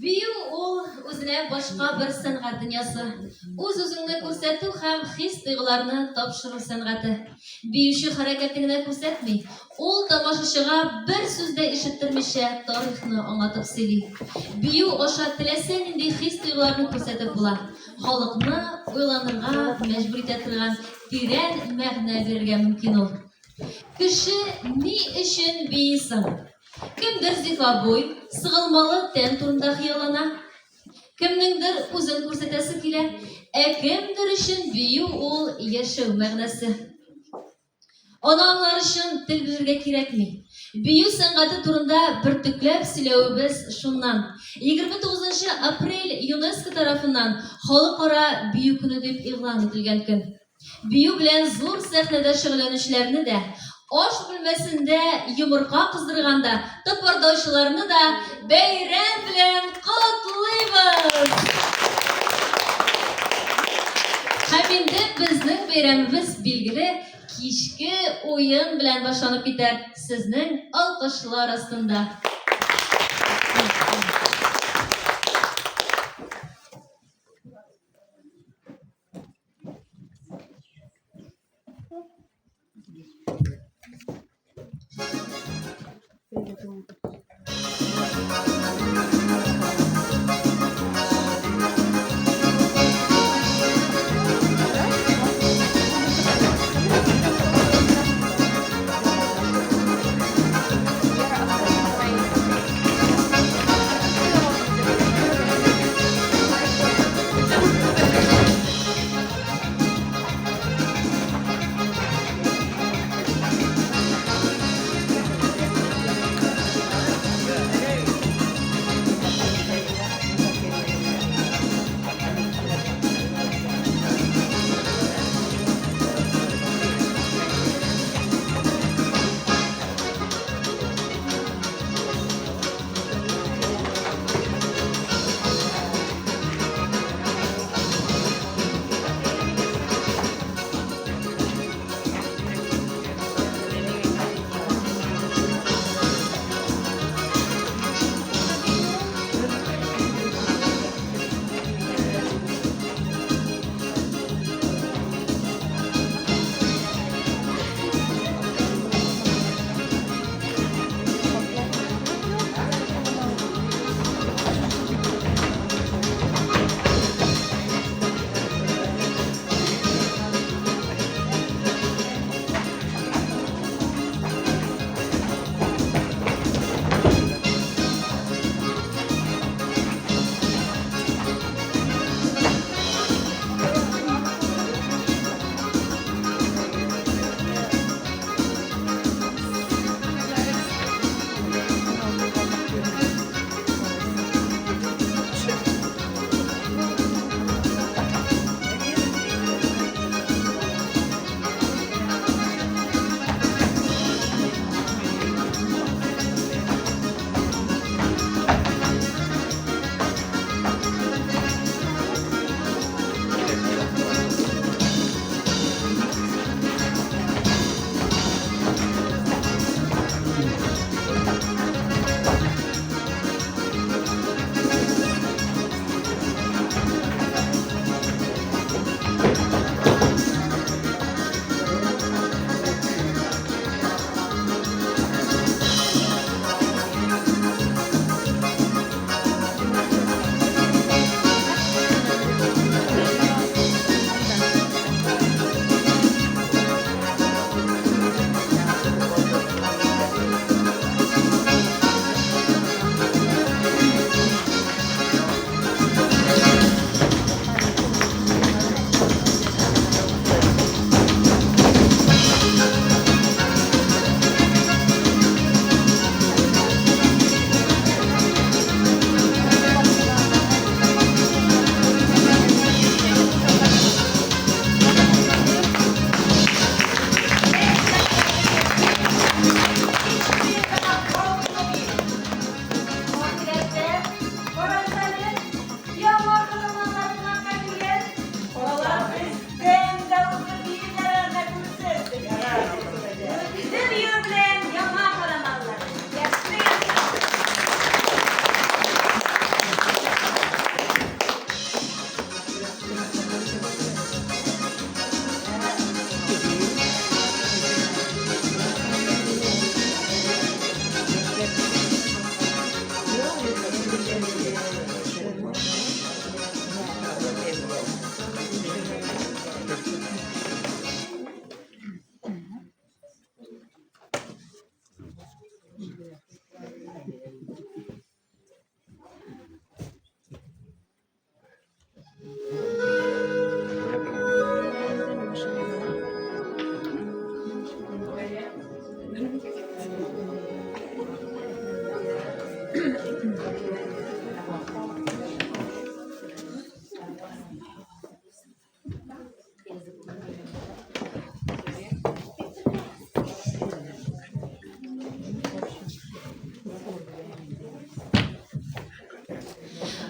Бию ул үзенә башка бер сәнгать дөньясы. Үз-үзеңне күрсәтү һәм хис-тойгыларны тапшыру сәнгате. Биюче хәрәкәтен генә күрсәтми, ул тамашачыга бер сүз дә ишеттермичә тарихны аңлатып сөйли. Бию аша теләсә нинди хис-тойгыларны күрсәтеп була. Халыкны уйланырга мәҗбүр итә торган тирән мәгънә бирергә мөмкин ул. Кеше ни өчен бии соң? Кемдер зифа буй, сыгылмалы тән турында хыяллана. Кемнеңдер үзен күрсәтәсе килә, ә кемдер өчен бию ул яшәү мәгънәсе. Аны аңлар өчен тел белергә кирәкми. Бию сәнгате турында бөртекләп сөйләвебез шуннан. 29 апрель ЮНЕСКО тарафыннан Халыкара бию көне дип игълан ителгән көн. Бию белән зур сәхнәдә шөгыльләнүчеләрне дә, аш бүлмәсендә йомырка кыздырганда тыпырдаучыларны да бәйрәм белән котлыйбыз! Һәм инде безнең бәйрәмебез билгеле кичке уен белән башланып китәр, сезнең алкышлар астында.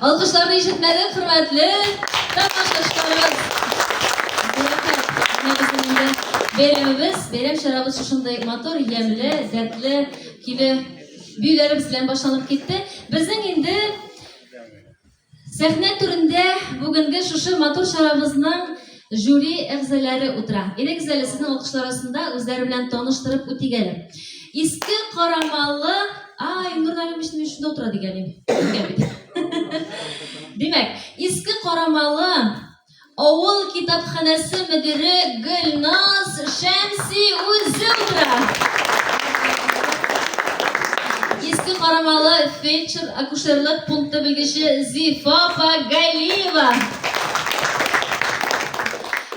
Алкышларны ишетмәдем, хөрмәтле тамашачыларыбыз. Менә безнең инде бәйрәмебез, бәйрәм чарабыз шушындый матур, ямьле, дәртле, көйле биюләребез белән башланып китте. Безнең инде Сәхнә түрендә бүгенге шушы матур чарабызның жюри әгъзалары утыра. Әйдәгез әле сезнең алкышлар астында үзләре белән таныштырып үтик әле. Иске Карамалы, а, Илнур Галимович менә шунда утыра дигән идем. Икән бит. Димәк, Иске Карамалы авыл китапханәсе мөдире Гөлназ Шәмси үзе утыра. Иске Карамалы фельдшер-акушерлык пункты белгече Зифа апа Галиева.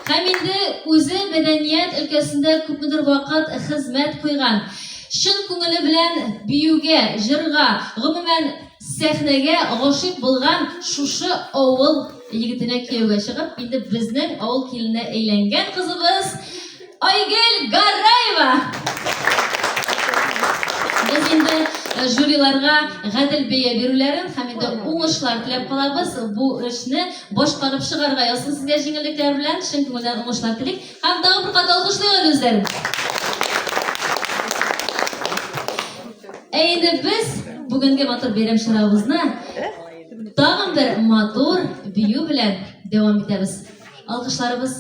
Һәм инде үзе мәдәният өлкәсендә күпмедер вакыт хезмәт куйган, чын күңеле белән биюгә, җырга, гомумән, сәхнәгә гашыйк булган шушы авыл егетенә кияүгә чыгып, инде безнең авыл килененә әйләнгән кызыбыз Айгөл Гараева! Без инде э, жюриларга гадел бәя бирүләрен һәм инде уңышлар теләп калабыз. Бу эшне башкарып чыгарга язсын сезгә җиңеллекләр белән, чын күңелдән уңышлар телик. Һәм тагын бер кат алкышлыйк әле үзләрен. Ә инде без бүгенге матур бәйрәм чарабызны тагын бер матур бию белән дәвам итәбез. Алкышларыбыз.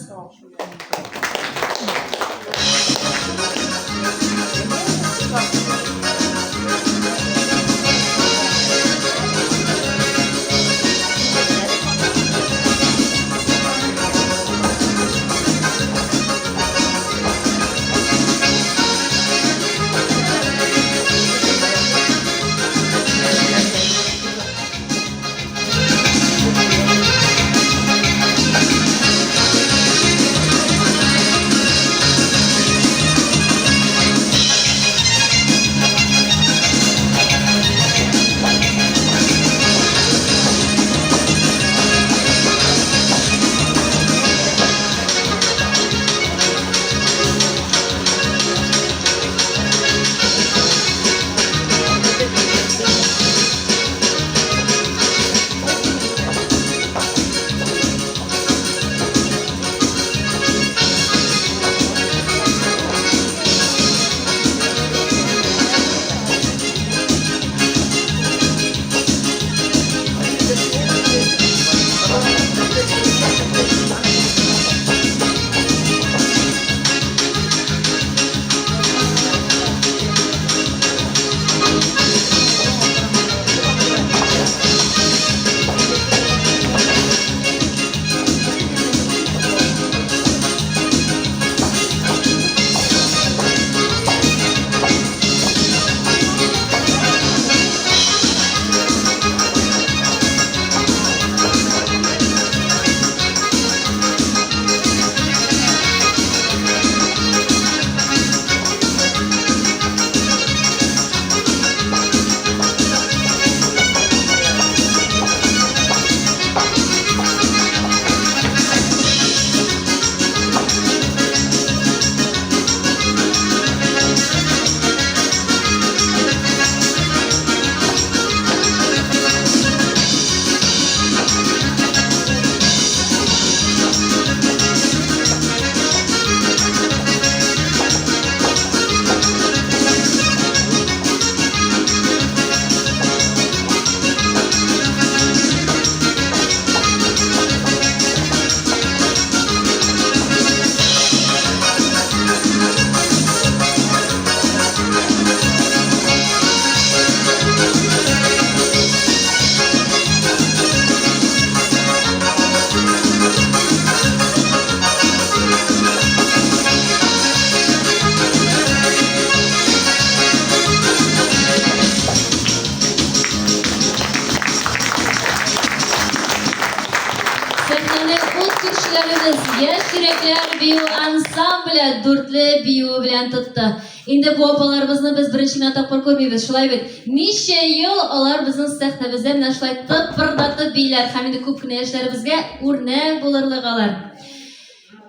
Сәхнәне ут күршеләребез Яшь йөрәкләр бию ансамбле дүртле биюе белән тотты. Инде бу апаларыбызны без беренче генә тапкыр күрмибез, шулай бит? Ничә ел алар безнең сәхнәбездә менә шулай тыпырдатып бииләр һәм инде күп кенә яшьләребезгә үрнәк булырлык алар.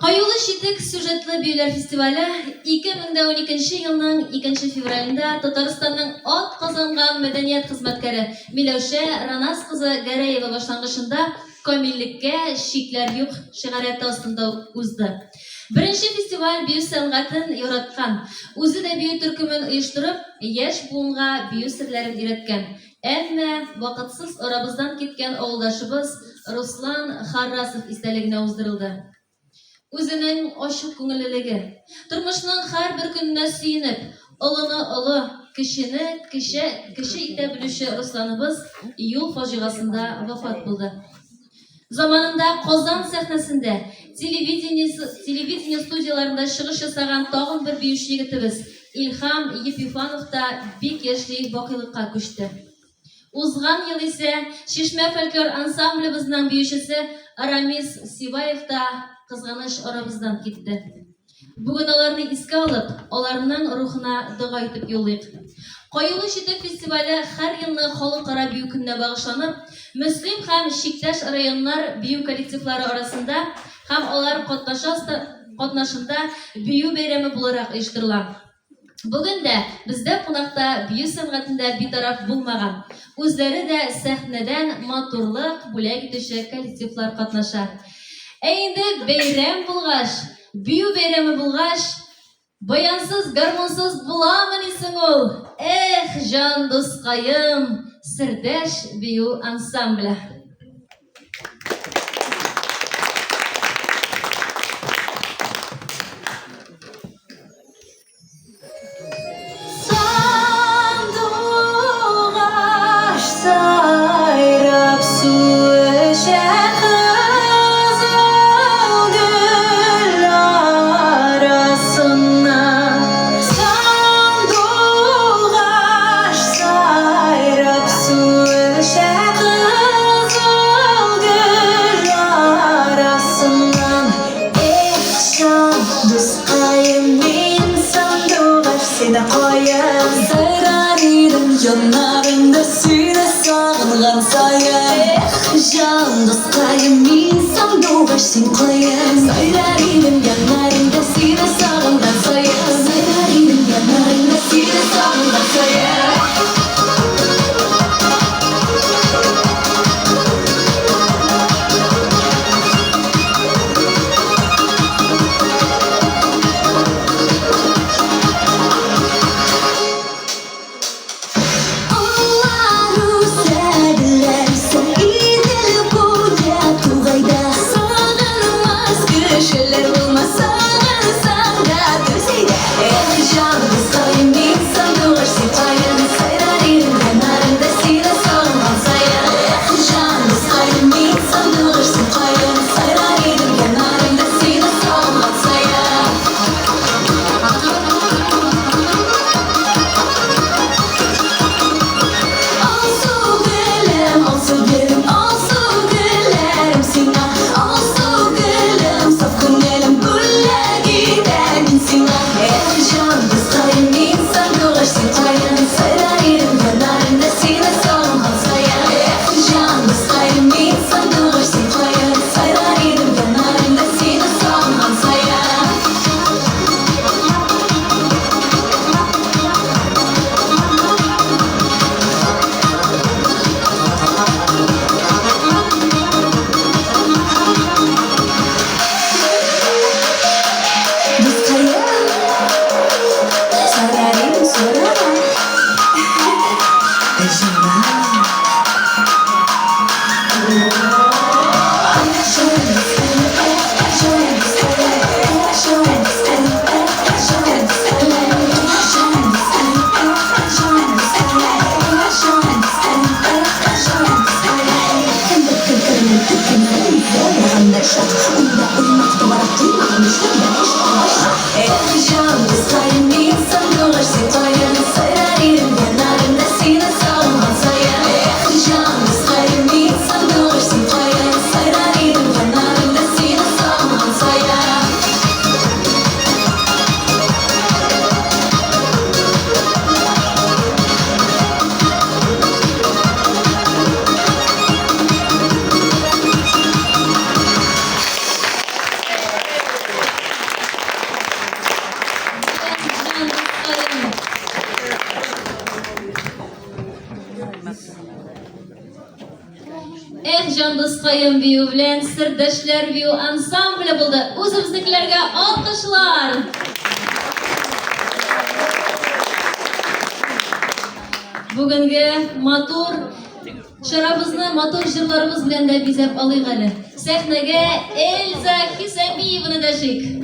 Каюлы читек сюжетлы биюләр фестивале 2012 елның 2 февралендә Татарстанның ат казанган мәдәният хезмәткәре Миләүшә Ранас кызы Гәрәева башлангычында Камиллеккә чикләр юк шигаряте астында узды. Беренче фестиваль бию сәнгатен яраткан, үзе дә бию төркемен оештырып, яшь буынга бию серләрен өйрәткән, әмма вакытсыз арабыздан киткән авылдашыбыз Руслан Харрасов истәлегенә уздырылды. Үзенең ачык күңеллелеге, тормышның һәрбер көненә сөенеп, олыны олы, кечене кече, кече итә белүче Русланыбыз юл фаҗигасында вафат булды. Заманында Казан сәхнәсендә, телевидение, телевидение студияләрендә чыгыш ясаган тагын бер биюче егетебез Илһам Епифанов та бик яшьли бакыйлыкка күчте. Узган ел исә Чишмә фольклор ансамблебезнең биючесе Арамис Сиваев та кызганыч арабыздан китте. Бүген аларны искә алып, аларның рухына дога итеп юллыйк. Каюлы читек фестивале һәр елны халыкара бию көненә багышланып, Мөслим һәм чиктәш районнар бию коллективлары арасында һәм алар катнаша катнашында бию бәйрәме буларак оештырыла. Бүген дә бездә кунакта бию сәнгатендә битараф булмаган, үзләре дә сәхнәдән матурлык бүләк итүче коллективлар катнаша. Ә инде бәйрәм булгач, бию бәйрәме булгач, баянсыз, гармунсыз буламыни соң ул? Эх, җан дускаем, Сердәш бию ансамбле. Сандугач сайрап су эчә кызыл гөл арасыннан. Сандугач сайрап су эчә кызыл гөл арасыннан. Эх, җан дускаем, мин сандугач, сине каен. Сайрар идем яннарыңда сине сагынган саен. Эх, җан дускаем, мин сандугач, син каен. Сайрар идем яннарыңда сине сагынган саен. Сайрар идем яннарыңда сине сагынган саен. Алар үсәделәр соң Идел буе тугайда. Сагынмас кешеләр булмас. Эх, җан дускаем бию белән Сердәшләр бию ансамбле булды. Үзебезнекеләргә алкышлар! Бүгенге матур чарабызны матур җырларыбыз белән дә бизәп алыйк әле. Сәхнәгә Эльза Хисамиеваны дәшик.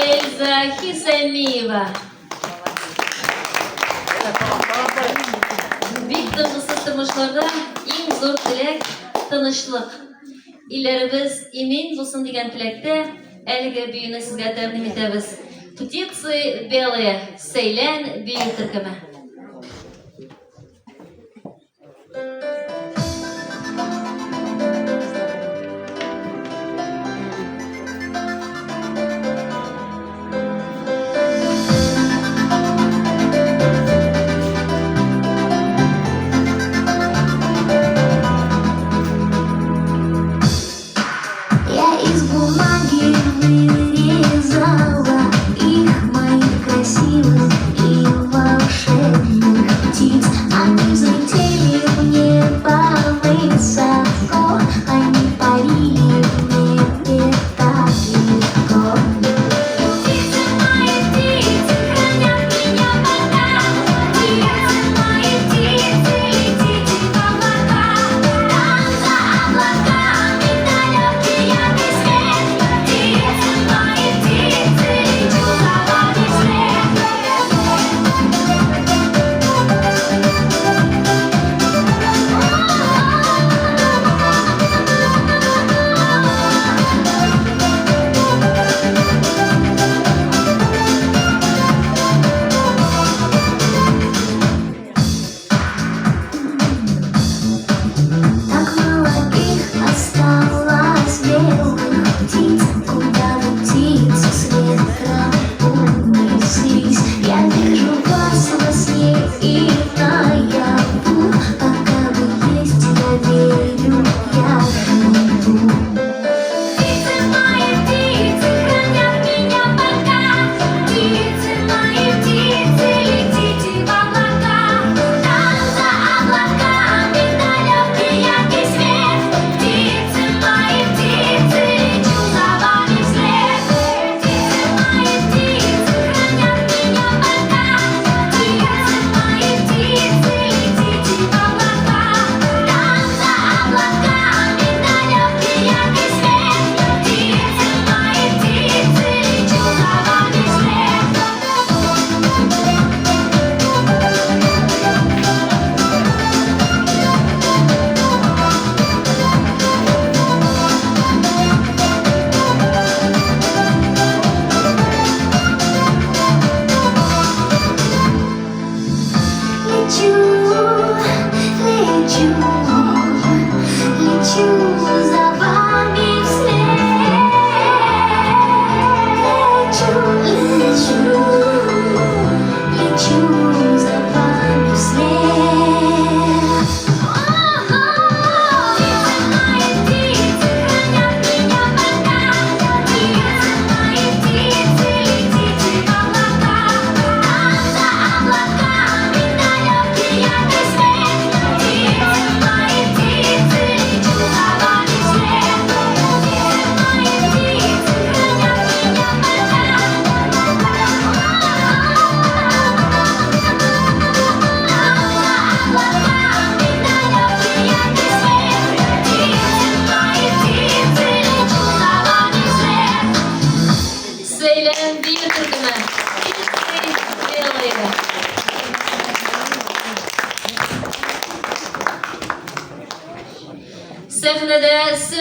Эльза Хисамиева. Бик тынгысыз тормышларда иң зур теләк тынычлык. Илләребез имин булсын дигән теләктә әлеге биюне сезгә тәкъдим итәбез. Птицы белые, Сәйлән бию төркеме.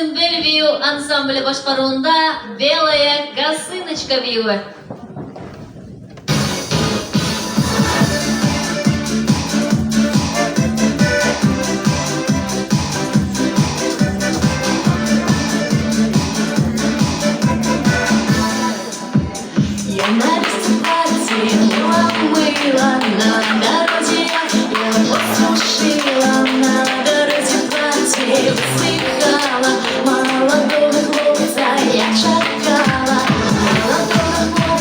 Сөмбел бию ансамбле башкаруында Белая косыночка биюе. Я на платье мыла, на дороге я посушила, на дороге платье высыхала, молодого хлопца я чакала, молодого хлопца.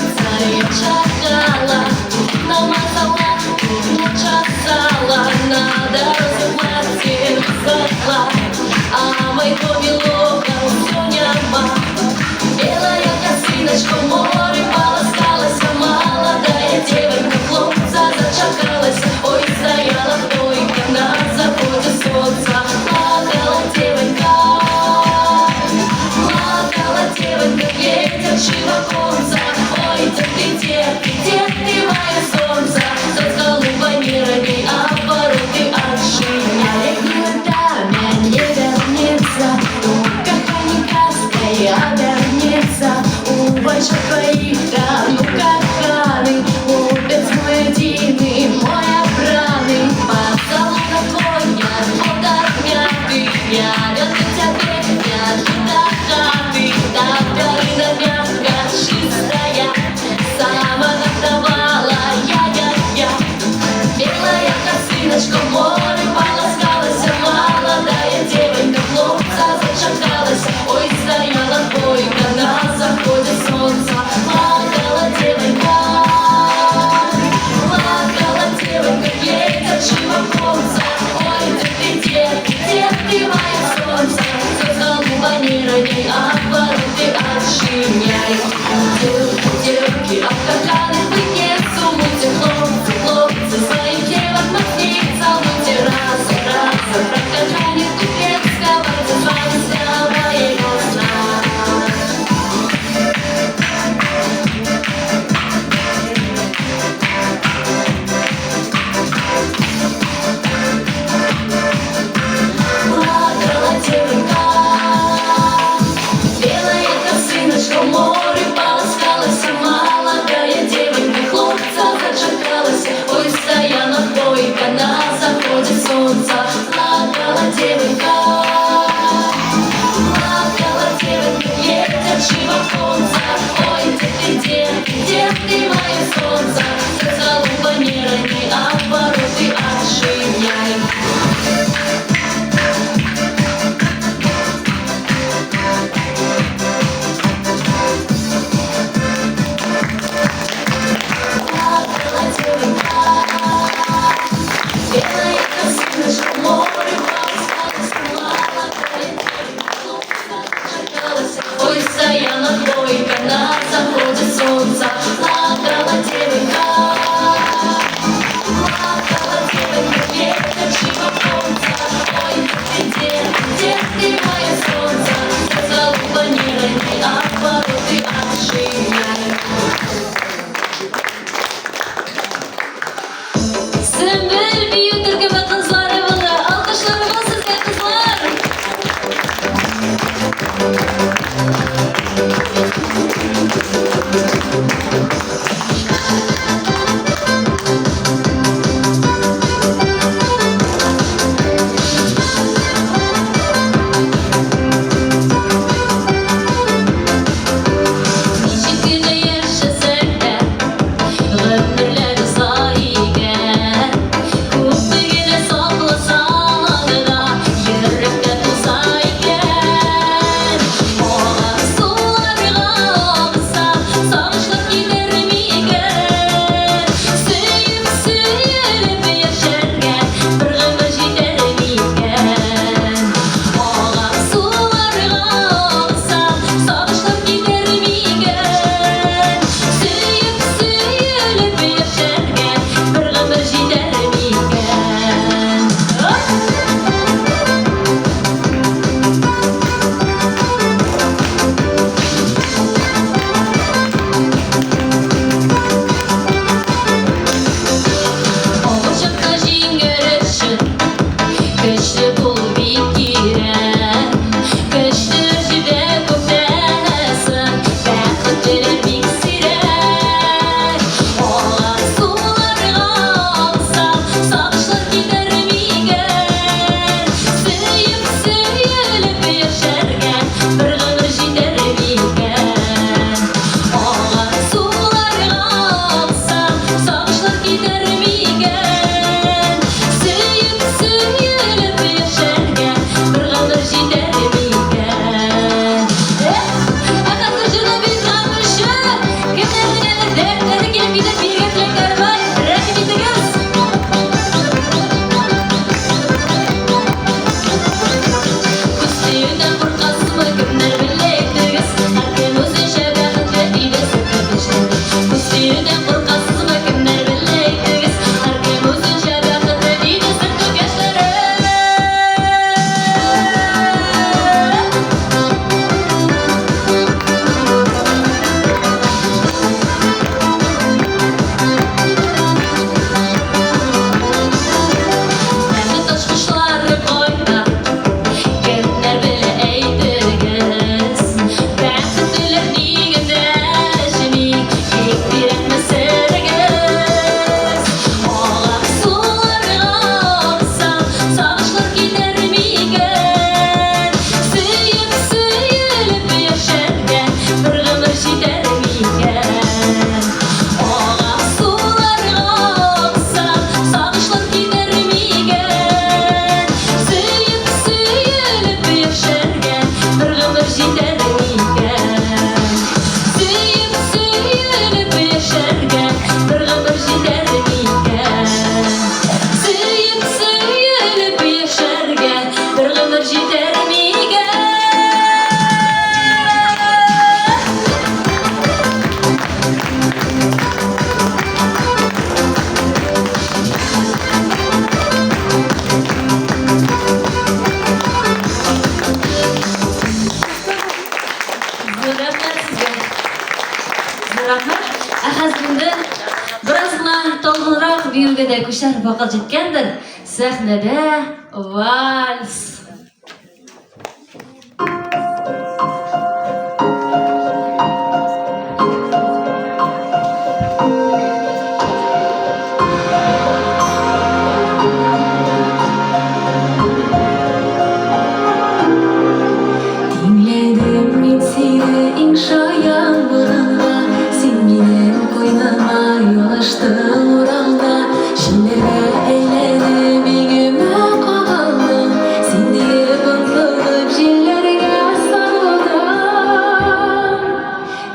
Авыррак биюгә дә күчәр вакыт җиткәндер. Сәхнәдә вальс. Тиңләдем мин сине иң шаян буранга, Син минем куйныма елаштың урамда, Җилләргә әйләнеп иңемә кагылдың, Син диеп омтылып җилләргә сарылдым.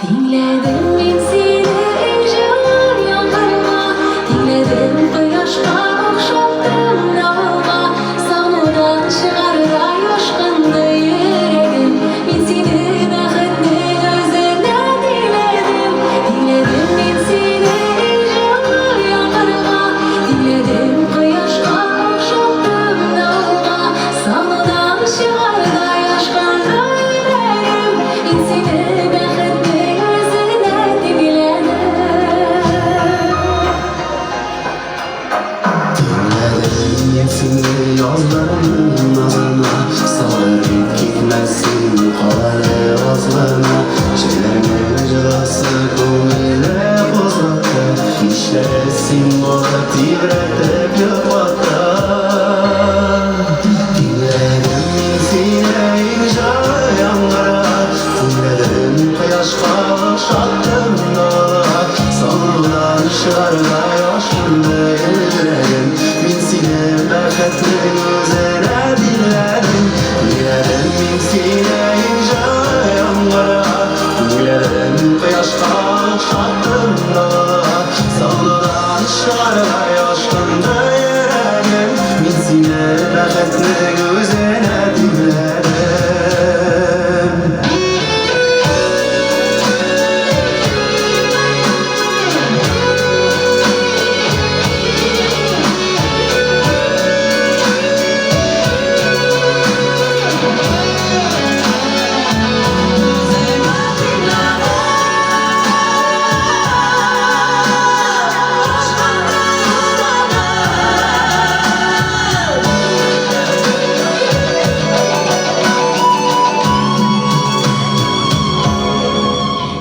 Тиңләдем мин сине иң җылы яңгырга, Тиңләдем кояшка, охшаттым давылга, Сагынудан чыгардай ашкынды йөрәгем, Мин сине бәхетнең үзенә тиңләдем. Тиңләдем мин сине иң җылы яңгырга, Тиңләдем кояшка, охшаттым давылга, Сагынудан чыгардай ашкынды йөрәгем, Мин сине бәхетнең үзенә тиңләдем. Тиңләдем мин сине язларның назына, Сабыр ит, китмәссең, кал әле аз гына. Җәйләрнең җылысы күңелне кузгатты, Кичләре син булып тибрәтеп йоклатты. Тиңләдем мин сине иң җылы яңгырга, Тиңләдем кояшка, охшаттым далага, Сагынудан чыгардай ашкынды йөрәгем, Мин сине бәхетнең үзенә тиңләдем. Тиңләдем мин сине иң җылы яңгырга, Тиңләдем кояшка, охшаттым далага, Сагынудан чыгардай ашкынды йөрәгем, Мин сине бәхетнең үзенә тиңләдем.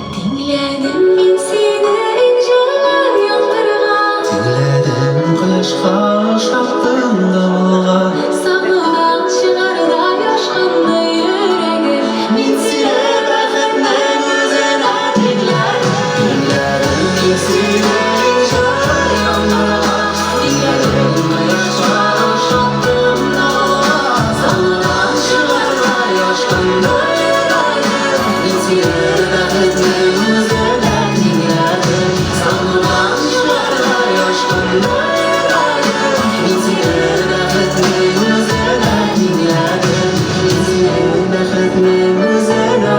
Тиңләдем мин сине иң җылы яңгырга, Тиңләдем кояшка, охшаттым давылга, Сагынудан чыгардай ашкынды йөрәгем, Мин сине бәхетнең үзенә тиңләдем. Тиңләдем мин сине иң җылы яңгырга, Тиңләдем кояшка, охшаттым давылга, Сагынудан чыгардай ашкынды йөрәгем, Мин сине бәхетнең үзенә тиңләдем. Сагынудан чыгардай ашкынды йөрәгем, Мин сине бәхетнең үзенә тиңләдем. Мин сине бәхетнең үзенә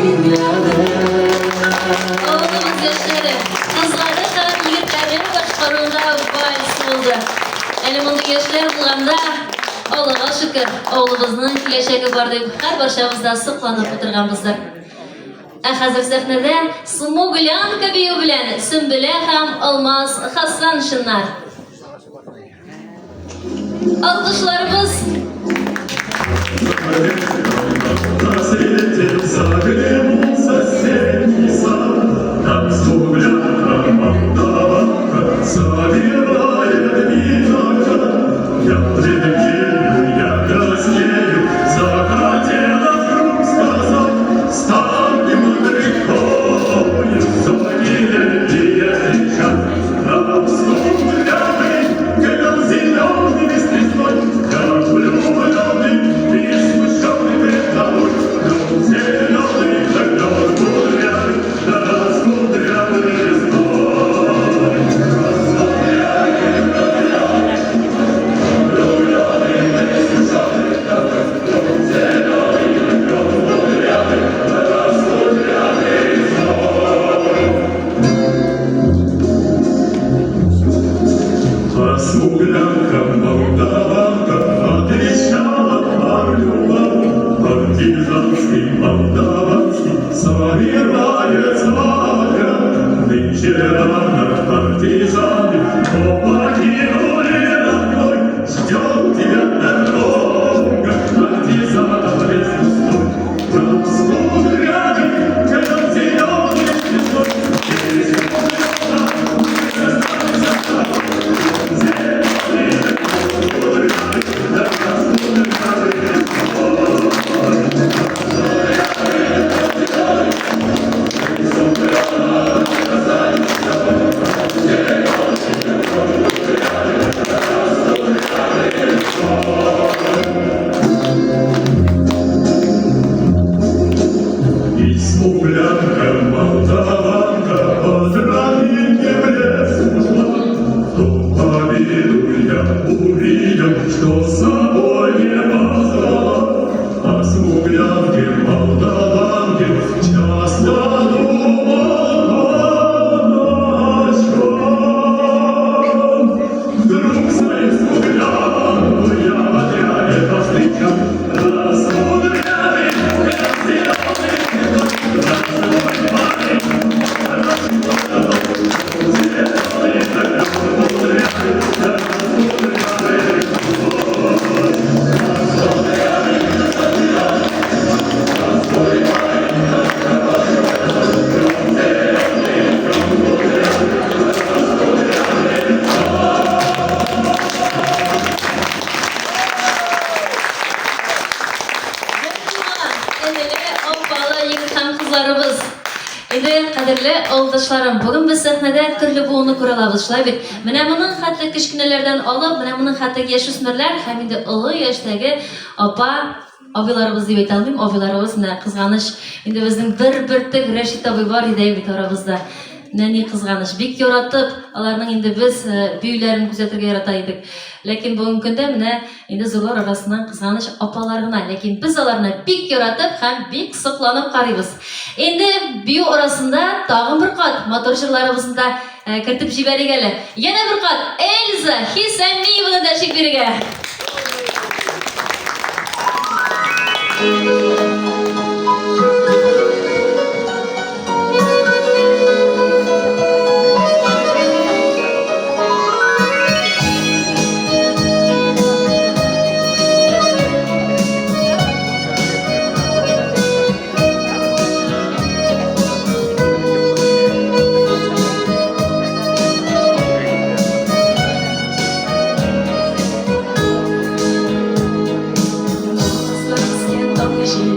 тиңләдем. Авылыбыз яшьләре, кызлары һәм егетләре башкаруында вальс булды. Әле мондый яшьләр булганда, Аллага шөкер, авылыбызның киләчәге бар дип һәрбарчабыз да сокланып утырганбыздыр. Ә хәзер сәхнәдә Смуглянка бию белән Сөмбелә һәм Алмаз Хасаншиннар. Алкышларыбыз. На свете заглянулся соседний сад, Там смуглянка молдаванка собирает виноград. Я бледнею, я краснею, захотела вдруг сказать, Станем над рекою сотни встречать. Там смуглявый клен зеленый весь лесной, Как влюбленный и смущенный пред тобой. Клен зеленый, да клен кудрявый, да раскудрявый лесной. что с собой не позвала. О смуглянке, молдаванке часто думал по ночам. Вдруг свою смуглянку я в отряде повстречал. Раскудрявый, зеленый, Энеле, апалы, егет һәм кызларыбыз. Инде кадерле авылдашларым, бүген без сәхнәдә төрле буынны күрә алабыз, шулай бит? Менә моның хәтле кечкенәләрдән алып, менә моның хәтле яшүсмерләр һәм инде олы яшьтәге апа, абыйларыбыз дип әйтә алмыйм, абыйларыбыз менә кызганыч. Инде безнең бер бөртек Рәшит абый бар иде бит арабызда. Менә ни кызганыч. Бик яратып, аларның инде без э, биюләрен күзәтергә ярата идек. Ләкин бүгенге көндә менә инде зурлар арасыннан кызганыч апалар гына. Ләкин без аларны бик яратып һәм бик сокланып карыйбыз. Инде бию арасында тагын бер кат матур җырларыбызны да э, кертеп җибәрик әле. Янә бер кат Эльза Хисамиеваны дәшик бирегә. Назлар искән таң җиле.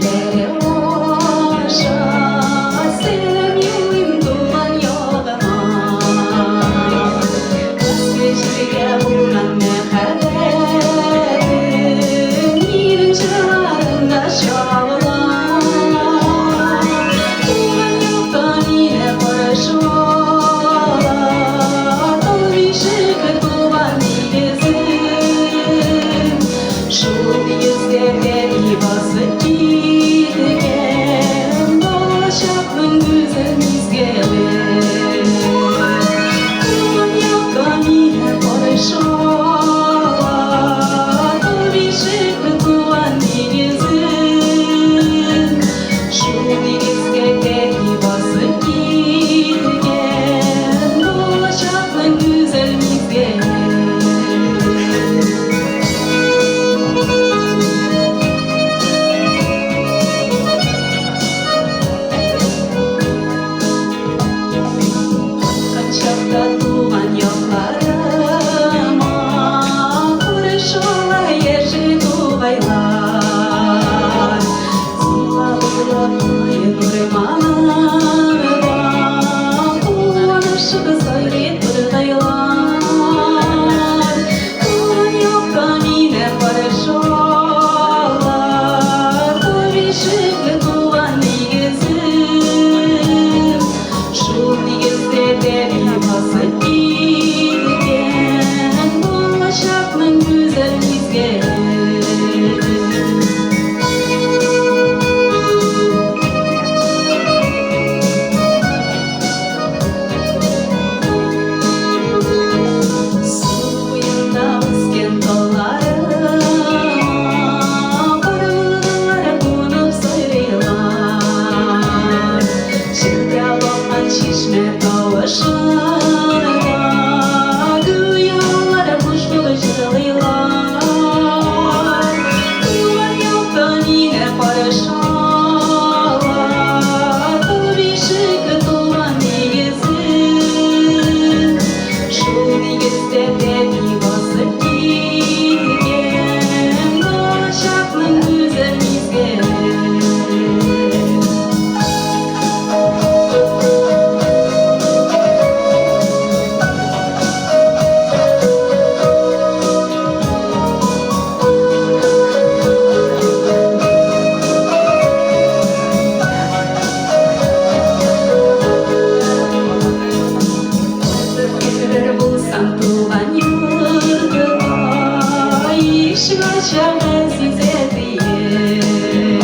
Чыгачак газиз әтием.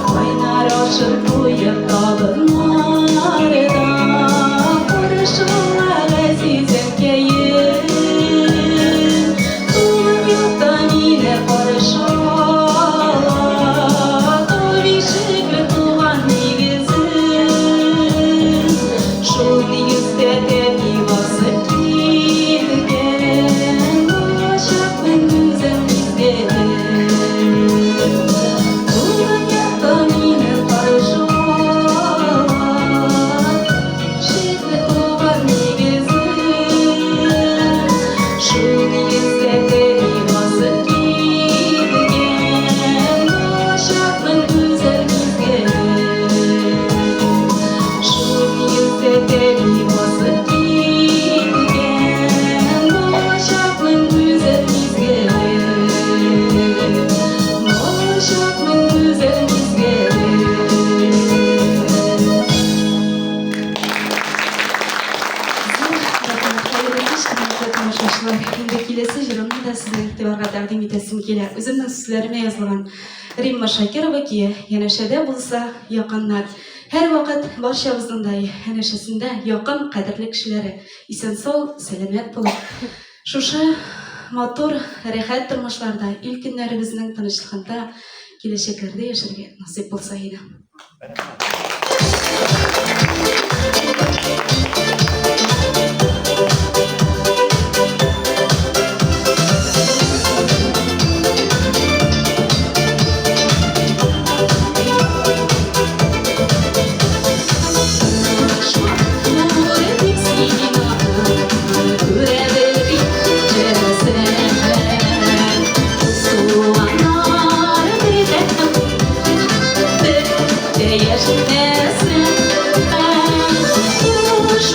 Кайнар ашын куеп табыннарда, Каршы ала газиз әнкәем. Туган якта мине каршы ала, Тау бишекле туган нигезем. Шул нигездә тәти басып киткән, Балачакның гүзәл мизгеле. Туган якта мине каршы ала, Бишекле туган нигезем. Шул нигездә тәти басып киткән, Балачакның гүзәл мизгеле. Шул нигездә тәти басып киткән, Балачакның гүзәл мизгеле. Балачакның гүзәл мизгеле. Зур рәхмәт, хәерле кич, хөрмәтле тамашачылар. Инде киләсе җырымны да сезнең игътибарга тәкъдим итәсем килә. Үземнең сүзләремә язылган Римма Шакирова көе Янәшәдә булса якыннар. Һәрвакыт барчабызның да янәшәсендә якын, кадерле кешеләре исән-сау, сәламәт булып, шушы матур, рәхәт тормышларда, ил-көннәребезнең тынычлыгында киләчәкләрдә яшәргә насыйп булса иде. Туганнар бер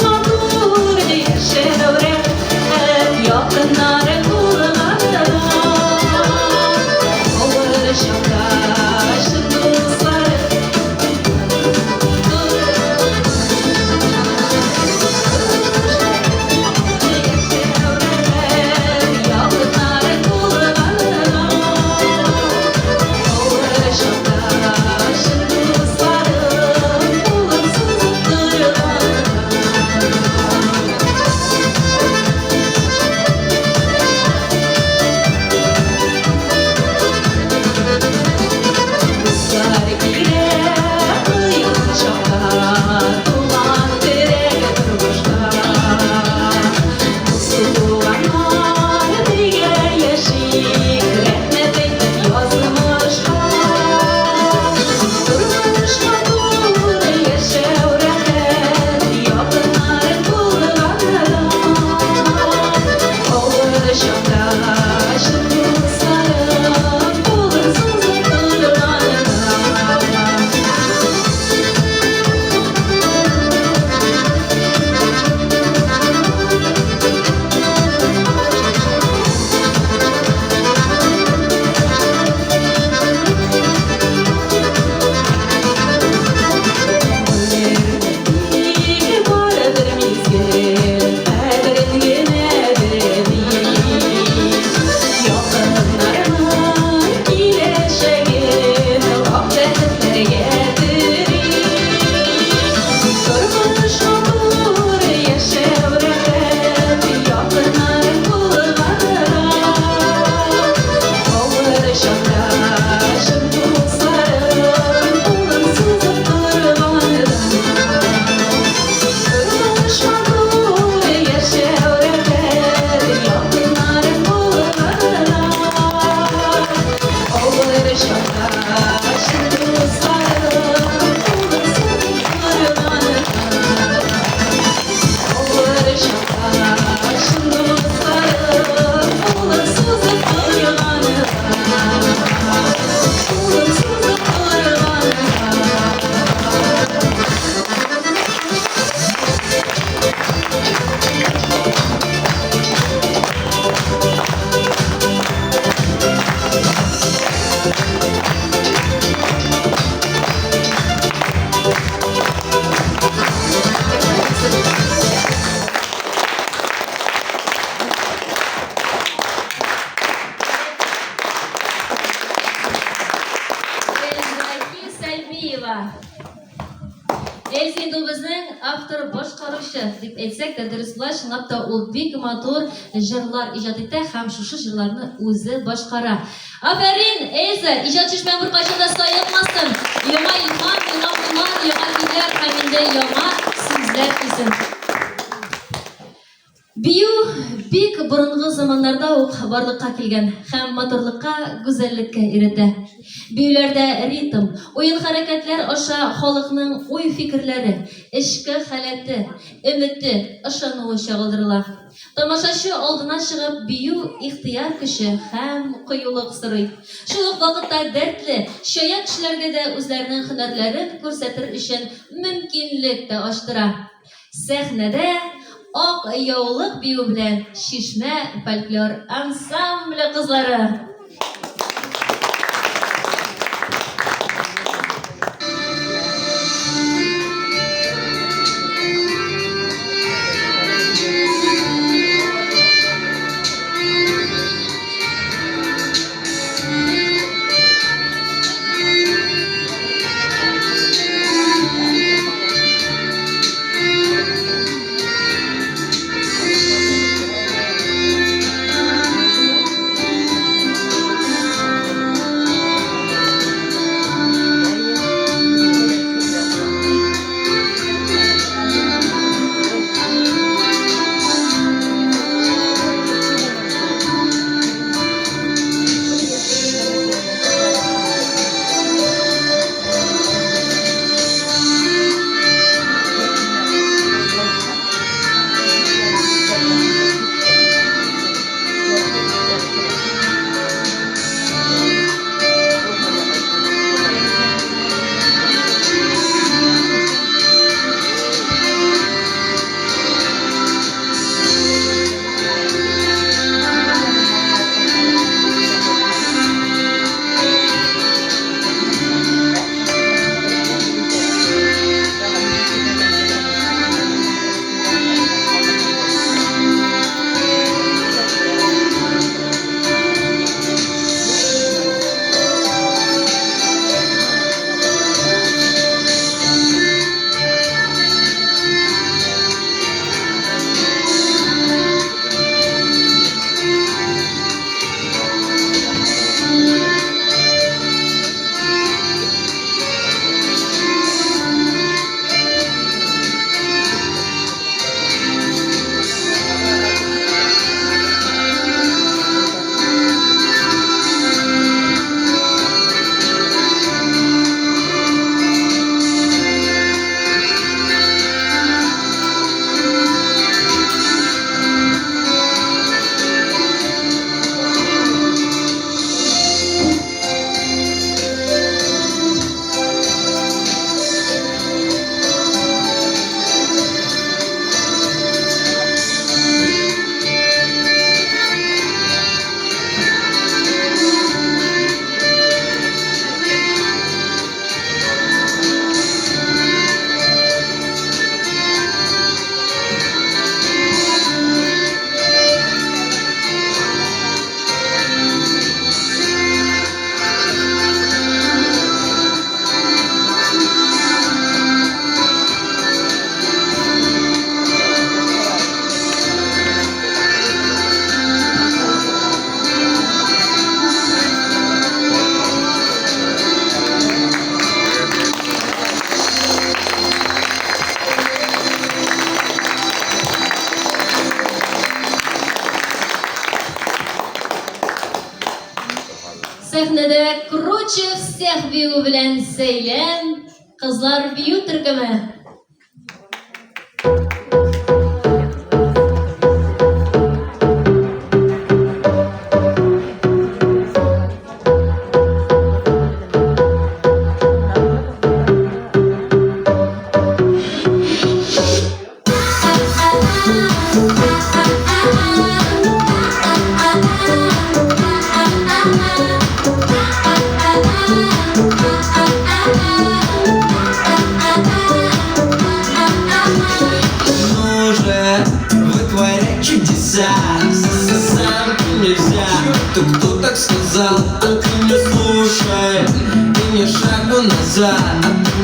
Эльза инде ул безнең автор башкаручы дип әйтсәк тә дөрес була. Чынлап та ул бик матур җырлар иҗат итә һәм шушы җырларны үзе башкара. Афәрин, Эльза, иҗат чишмәң беркайчан да саекмасын. Яңа илһам, яңа уйлар, яңа көйләр һәм инде яңа сүзләр килсен. Бию бик борынгы заманнарда ук барлыкка килгән һәм матурлыкка, гүзәллеккә өйрәтә. Биюләрдә ритм, уен-хәрәкәтләр аша халыкның уй-фикерләре, эчке халәте, өмете, ышануы чагылдырыла. Тамашачы алдына чыгып бию ихтыяр көче һәм кыюлык сорый. Шул ук вакытта дәртле, чая кешеләргә дә үзләренең һөнәрләрен күрсәтер өчен мөмкинлек тә ачтыра. Сәхнәдә Ак яулык биюе белән Чишмә фольклор ансамбле кызлары. Сәхнәдә Круче всех биюе белән Сәйлән кызлар бию төркеме. Ну же, вытворяй чудеса. Сам ты нельзя. То кто так сказал, а ты не слушай. Ты ни шагу назад.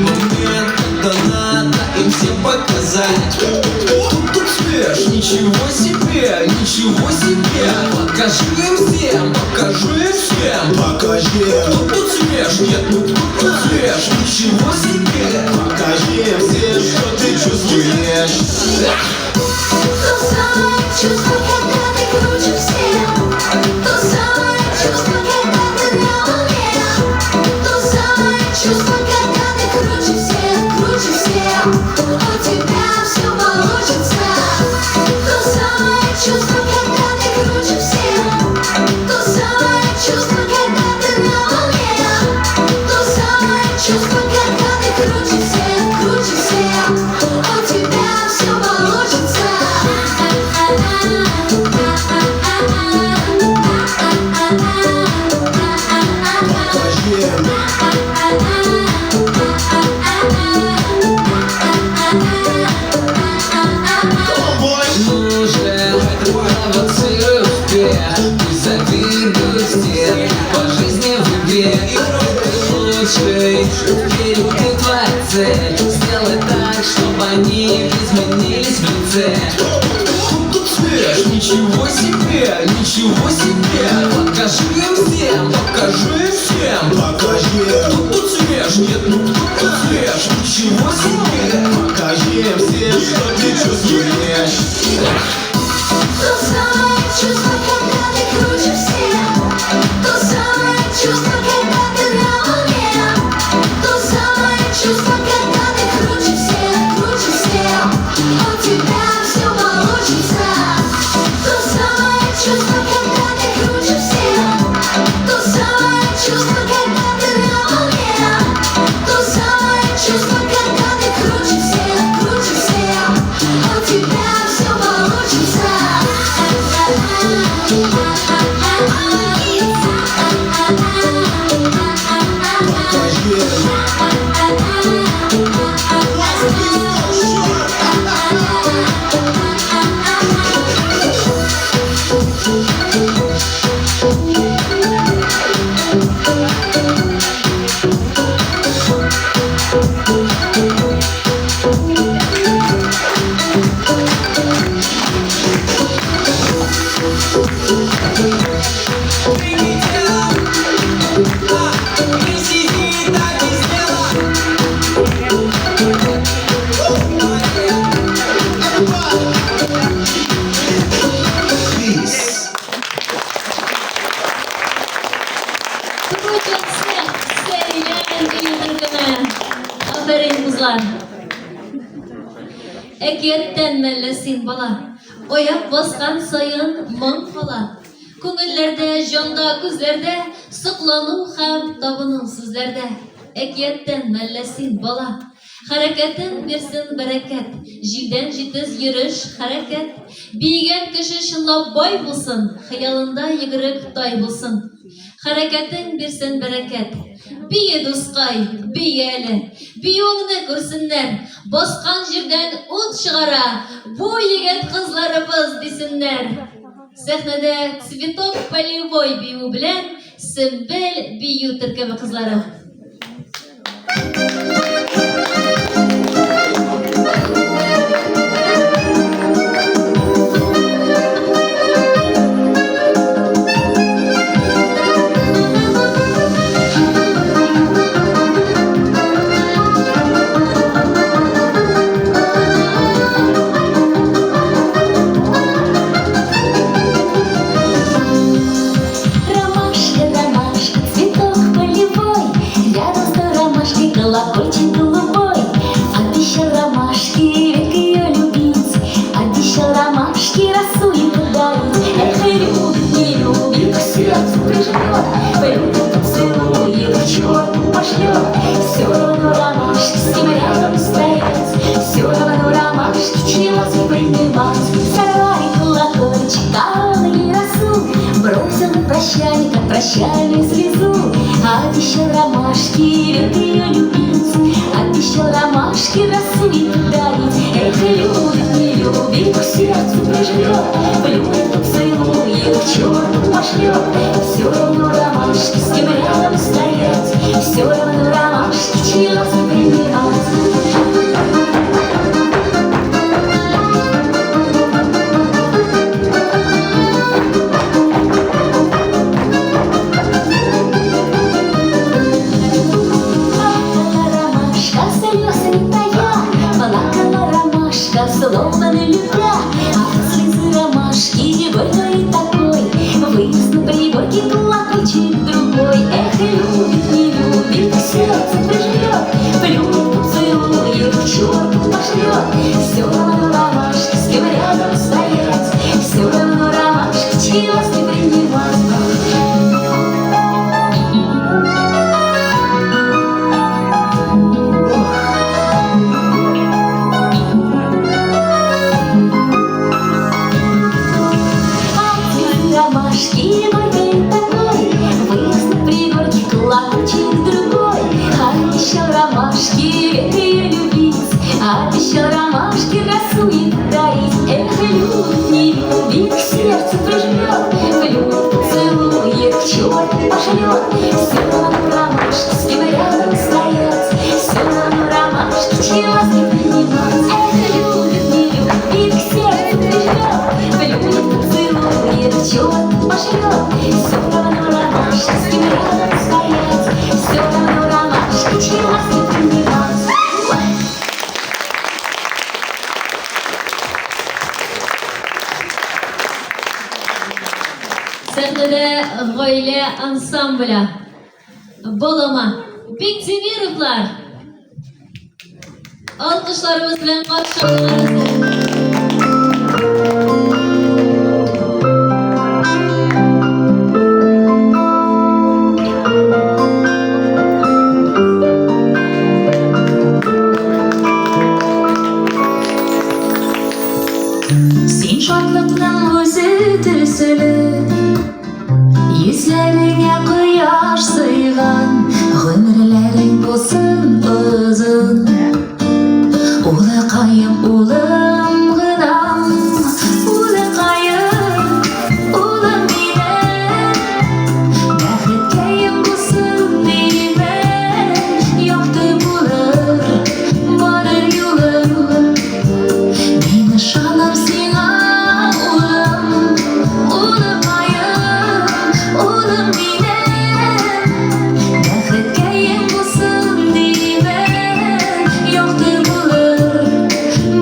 Момент, когда надо им всем показать. Кто тут свеж? Ничего себе, ничего себе. Покажи им всем, покажи всем. Покажи, Кто тут свеж? Нет, ну кто тут свеж? Ничего себе. покажи им всем, что ты чувствуешь. То самое чувство, когда ты круче всех. То самое чувство, когда ты на волне. То самое чувство, когда ты круче всех, круче всех. У тебя все получится. То самое чувство, когда ты круче всех. То самое чувство, когда ты на волне. То самое чувство, когда ты круче всех, круче всех. У тебя все получится. Покажи им. Ну же, провоцируй успех, пусть завидуют все по жизни в игре. Ты лучший, впереди твоя цель. Сделай так, чтобы они изменились в лице. Кто тут свеж? Ничего себе, ничего себе. Покажи им всем, покажи всем. Покажи, Кто тут свеж? Нет, ну кто тут свеж? Ничего себе. покажи им всем, что ты чувствуешь. То самое чувство, когда ты круче всех. То самое чувство, когда ты на волне. То самое чувство, когда ты круче всех, круче всех. У тебя все получится. То самое чувство, когда ты круче всех. То самое чувство, когда ты на волне. То самое чувство, когда ты круче всех, круче всех. У тебя все получится. Покажи им. Не сиди так без дела. Peace. Круче всех, Сәйлән бию төркеме. Афәрин, кызлар. Әкияттән мәллә син, бала? Аяк баскан саен моң кала. Күңелләрдә, җанда, күзләрдә соклану һәм табыну сүзләрдә. Әкияттән мәллә син, бала? Хәрәкәтең бирсен бәрәкәт, җилдән җитез йөреш, хәрәкәт. Биегән кеше чынлап бай булсын, хыялында йөгерек тай булсын. Хәрәкәтең бирсен бәрәкәт. Бие, дускай, бие әле. Биюеңне күрсеннәр. Баскан җирдән ут чыгара. Бу егет кызларыбыз дисеннәр. Сәхнәдә Цветок полевой биюе белән Сөмбел бию төркеме кызлары. Ромашка, ромашка, цветок полевой, рядом с ромашкой колокольчик голубой. Обещал ромашке век ее любить, обещал ромашке росу ей подарить. Эх, любит, не любит, к сердцу прижмет, полюбит, поцелует, к черту пошлет. Все равно ромашке с ним рядом стоять, все равно ромашке чего принимать. Сорвали колокольчик, алый росу, бросил на прощание, как прощальную слезу. Обещал ромашке век ее любить, обещал ромашке росу ей подарить. Эх, любит, не любит, к сердцу прижмет, полюбит, поцелует, к черту пошлет. Все равно ромашке с ним рядом стоять, все равно ромашки горькой такой, Вырос на пригорке колокольчик другой. Обещал ромашке век ее любить, Обещал ромашке росу ей дарить. Эх, любит, не любит, к сердцу прижмет, Плюнет, поцелует, к черту пошлет. Все равно ромашки, с кем рядом стоять, Все равно ромашки, чьи ласки принимать. Эх, любит, не любит, к сердцу прижмет, Плюнет, поцелует, к черту пошлет. Все равно ромашки, с кем рядом стоять, Все равно ромашки, чьи ласки принимать. Сәхнәдә гаилә ансамбле. Балама Биктимировлар. Алкышларыбыз белән каршы алыгыз. Син шатлыкның үзе төсле, Йөзләреңә кояш сыйган, Гомерләрең булсын озын. Улыкаем, улым гынам, Улыкаем, улым минем, Бәхеткәем булсын димен, Якты булыр барыр юлым. Мин ышанам сиңа, улым, улыкаем, улым минем. Бәхеткәем булсын димен, Якты булыр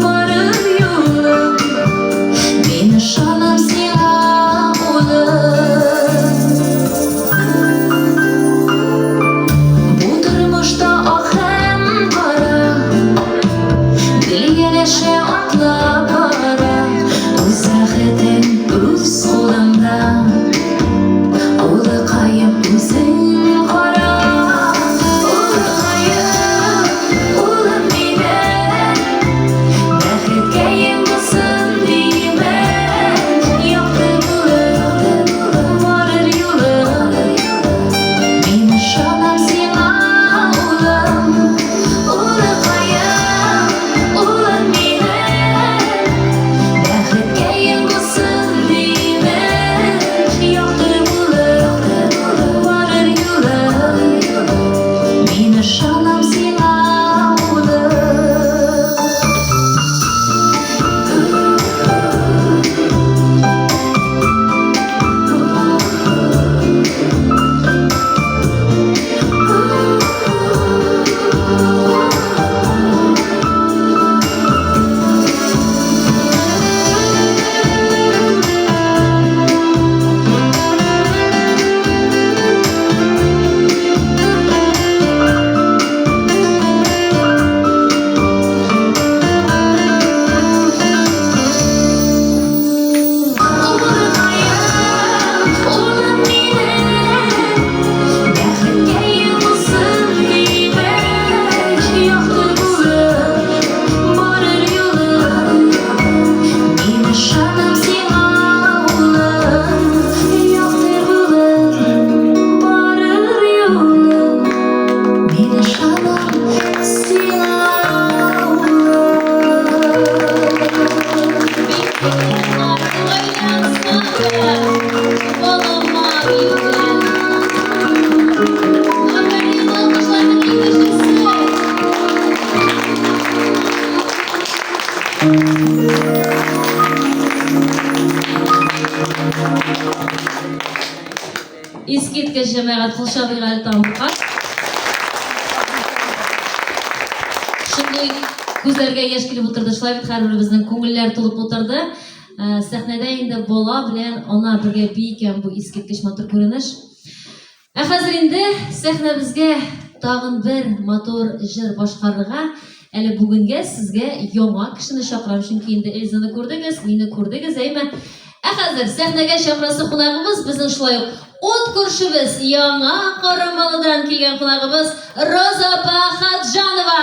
барыр юлым. Мин ышанам сиңа, улым. Бу тормышта ак һәм кара, Гел янәшә атлап бара, Үз бәхетең үз кулыңда. Улыкаем, үзең кара. Улыкаем, улым минем, Бәхеткәем булсын димен, Якты булыр барыр юлым. Мин ышанам сиңа, улым, улыкаем, улым минем. Бәхеткәем булсын димен, Якты булыр барыр юлым. Мин ышанам сиңа, улым. Улыкаем, улым минем, Бәхеткәем булсын димен, Якты булыр барыр юлым. Мин ышанам сиңа, улым, Якты булыр барыр юлым. Мин ышанам сиңа, улым. Биктимировлар, гаилә ансамбле. Балама бию белән. Афәрин, алкышларның иң көчлесе. Искиткеч, җәмәгать, кул чабыйк әле тагын бер кат. Шундый күзләргә яшь килеп утырды, шулай бит һәрберебезнең күңелләр тулып утырды. Сәхнәдә инде бала белән ана бергә бии икән, бу искиткеч матур күренеш. Ә хәзер инде сәхнәбезгә тагын бер матур җыр башкарырга әле бүгенгә сезгә яңа кешене чакырам, чөнки инде Эльзаны күрдегез, мине күрдегез, әйме? Ә хәзер сәхнәгә чакырасы кунагыбыз безнең шулай ук ут күршебез, Яңа Карамалыдан килгән кунагыбыз Роза апа Хаджанова.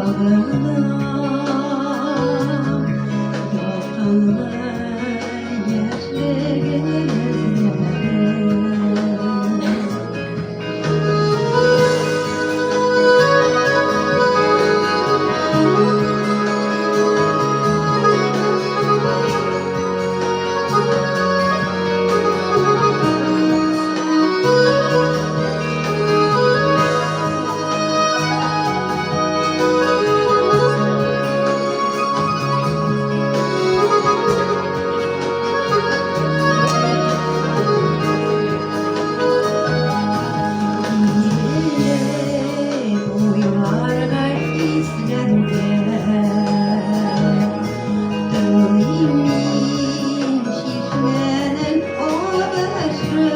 Сагынам ялкынлы яшьлегем эзләрен. Килеп уйларга исләнгән, Тыңлыйм мин чишмәнең агышын.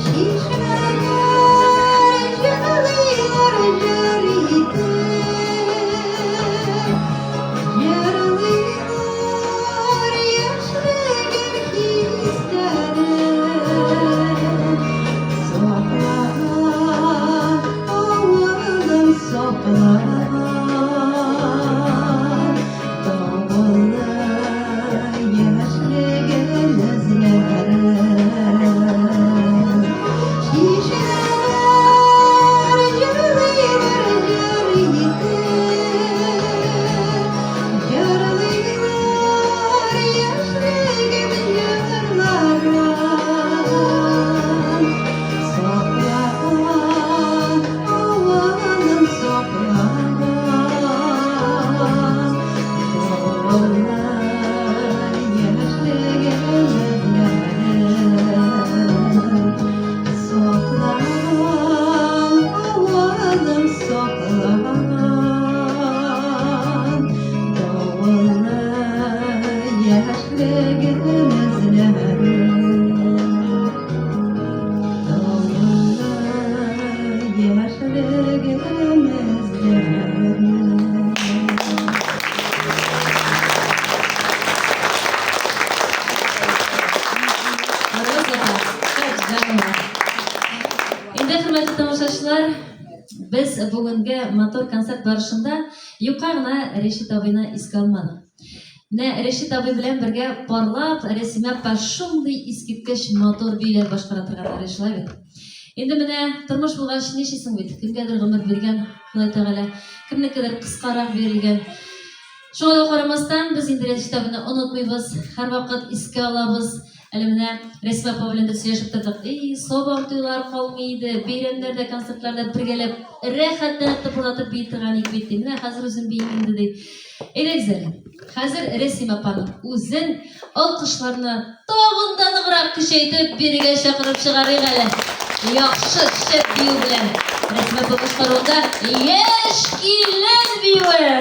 Чишмәләр җырлыйлар җыр итеп, Җырлыйлар яшьлегем хисләрен. Саклан, авылым, саклан, Давыллы яшьлегем эзләрен. Чишмәләр җырлыйлар җыр итеп, Җырлыйлар яшьлегем җырларын. Саклан, авылым, саклан, Давыллы яшьлегем эзләрен. Саклан, авылым, саклан, Давыллы яшьлегем эзләрен. Давыллы яшьлегем эзләрен. Роза Хаҗанова. Инде, хөрмәтле тамашачылар, без бүгенге матур концерт барышында юкка гына Рәшит абыйны искә алмадык. Менә Рәшит абый белән бергә парлап Рәсимә апа шундый искиткеч матур биюләр башкара торганнар, шулай бит. Инде менә тормыш булгач нишлисең бит, кемгәдер гомер биргән Ходай Тәгалә, кемнекедер кыскарак бирелгән. Шуңа да карамастан, без инде Рәшит абыйны онытмыйбыз, һәрвакыт искә алабыз. Әле менә Рәсимә апа белән дә сөйләшеп тордык. Эй, сабан туйлар калмый иде, бәйрәмнәрдә, концертларда бергәләп рәхәтләнеп тыпырдатып бии торган идек бит, ди. Менә хәзер үзем биим инде, ди. Әйдәгез әле. Хәзер Рәсимә апаның үзен алкышларны тагын да ныграк көчәйтеп бирегә чакырып чыгарыйк әле. Яхшы шәп бию белән. Рәсимә апа башкаруында Яшь килен биюе.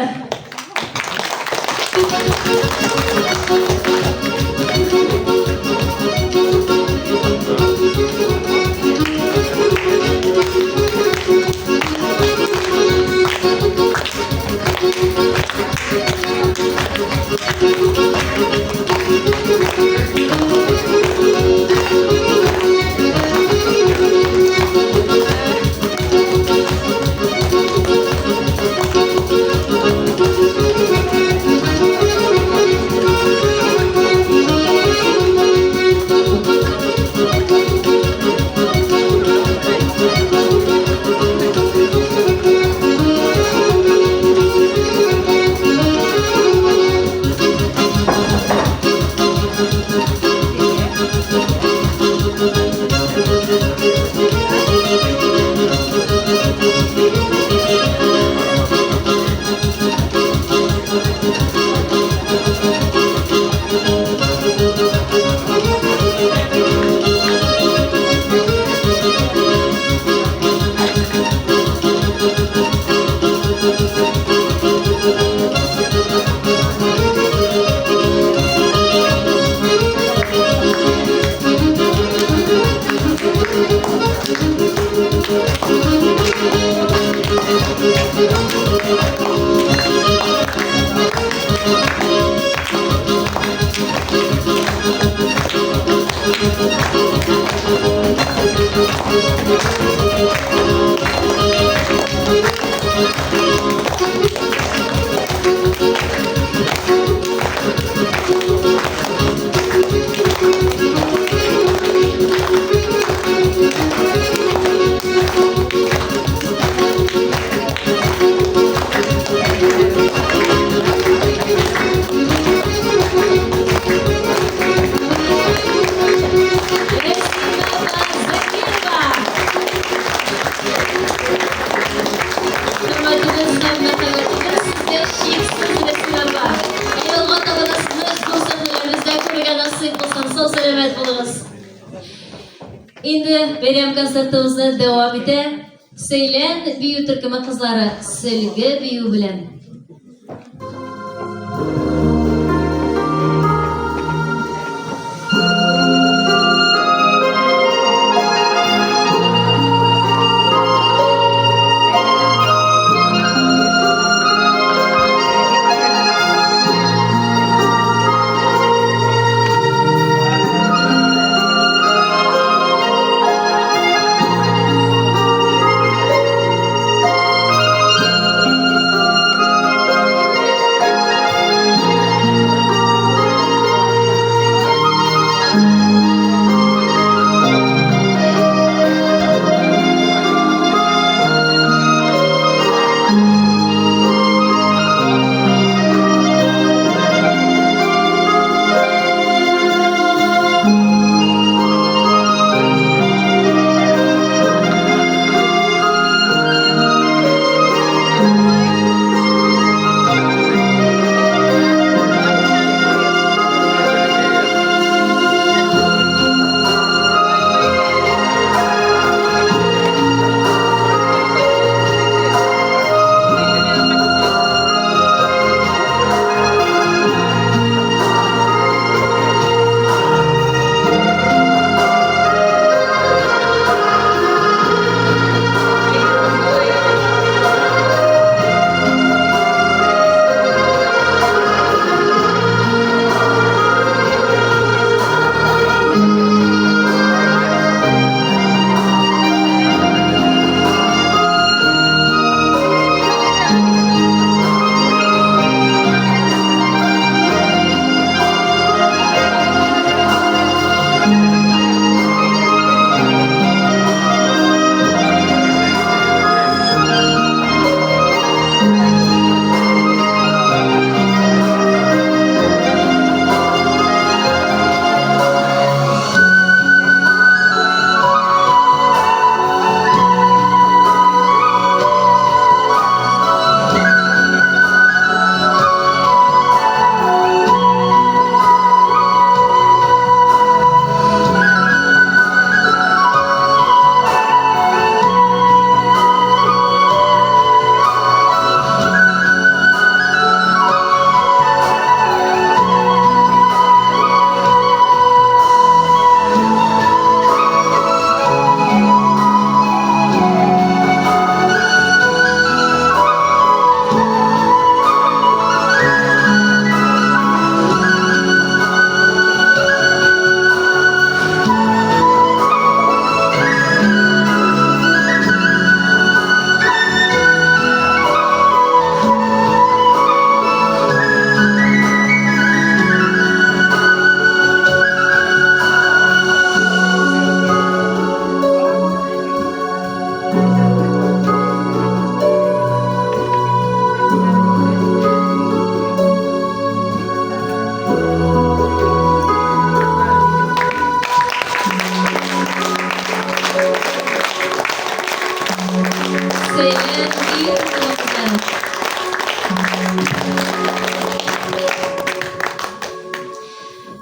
Инде бәйрәм концертыбызны дәвам итә Сәйлән бию төркеме кызлары Сөлге бию белән.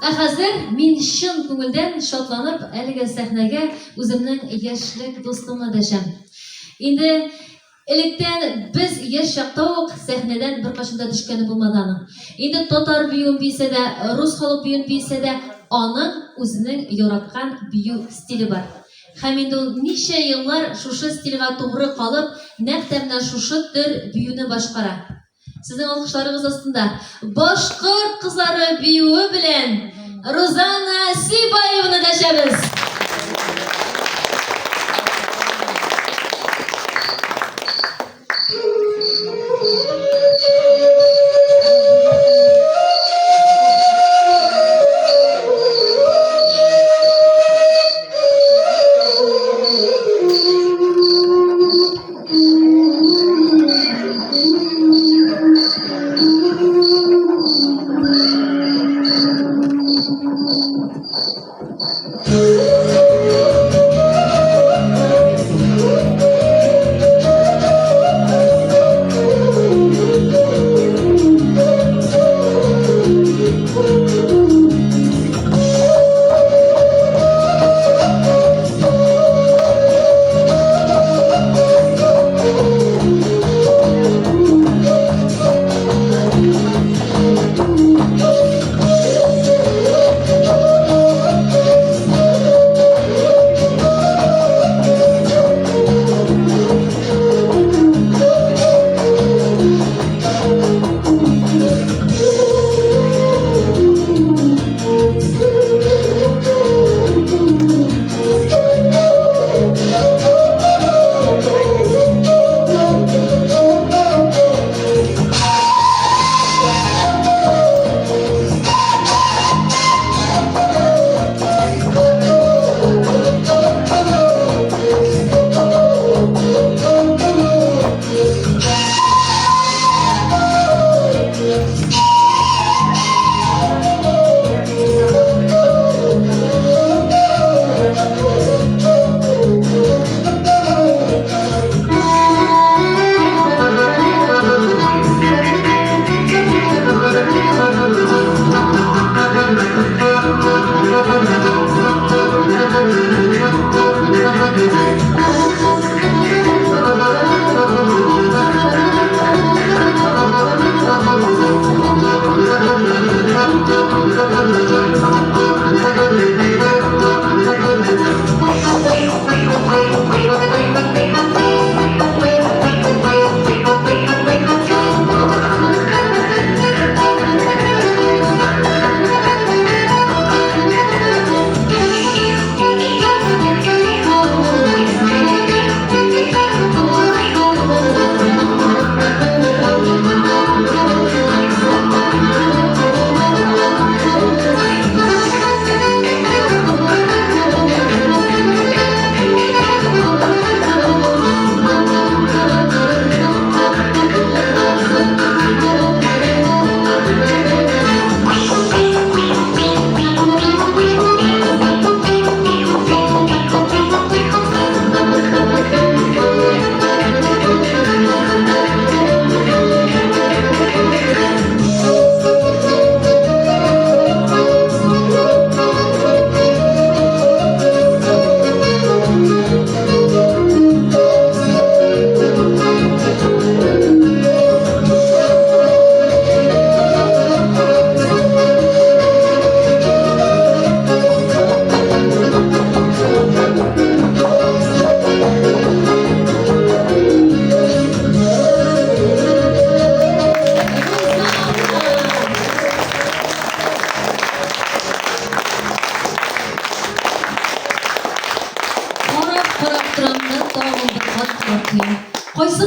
Ә хәзер мин чын күңелдән шатланып әлеге сәхнәгә үземнең яшьлек дустымны дәшәм. Инде электән без яшь чакта ук сәхнәдән беркайчан да төшкәне булмады аның. Инде татар биюен биесә дә, рус халык биюен биесә дә, аның үзенең яраткан бию стиле бар. Һәм инде ул ничә еллар шушы стильгә тугры калып, нәкъ тә менә шушы төр биюне башкара. Сезнең алкышларыгыз астында Башкорт кызлары биюе белән Рузана Сибаеваны дәшәбез.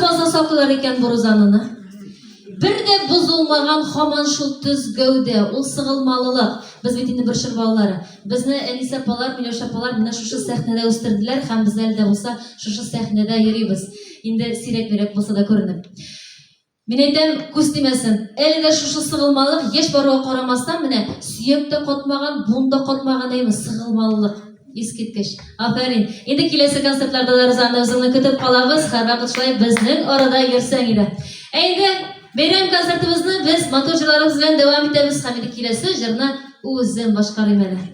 таза саклыйлар икән бу Рузананы. Бер дә бозылмаган һаман шул төз гәүдә, ул сыгылмалылык. Без бит инде бер чор балалары. Безне Әнисә апалар, Миләүшә апалар менә шушы сәхнәдә үстерделәр һәм без әле дә булса шушы сәхнәдә йөрибез. Инде сирәк-мирәк булса да күренеп. Мин әйтәм, күз тимәсен. Әле дә шушы сыгылмалык, яшь баруга карамастан, менә сөяк тә катмаган, буын да катмаган әйме, сыгылмалылык. Искиткеч. Афәрин. Инде киләсе концертларда да Рузанна үзеңне көтеп калабыз. Һәрвакыт шулай безнең арада йөрсәң иде. Ә инде бәйрәм концертыбызны без матур җырларыбыз белән дәвам итәбез һәм инде киләсе җырны үзем башкарыйм әле.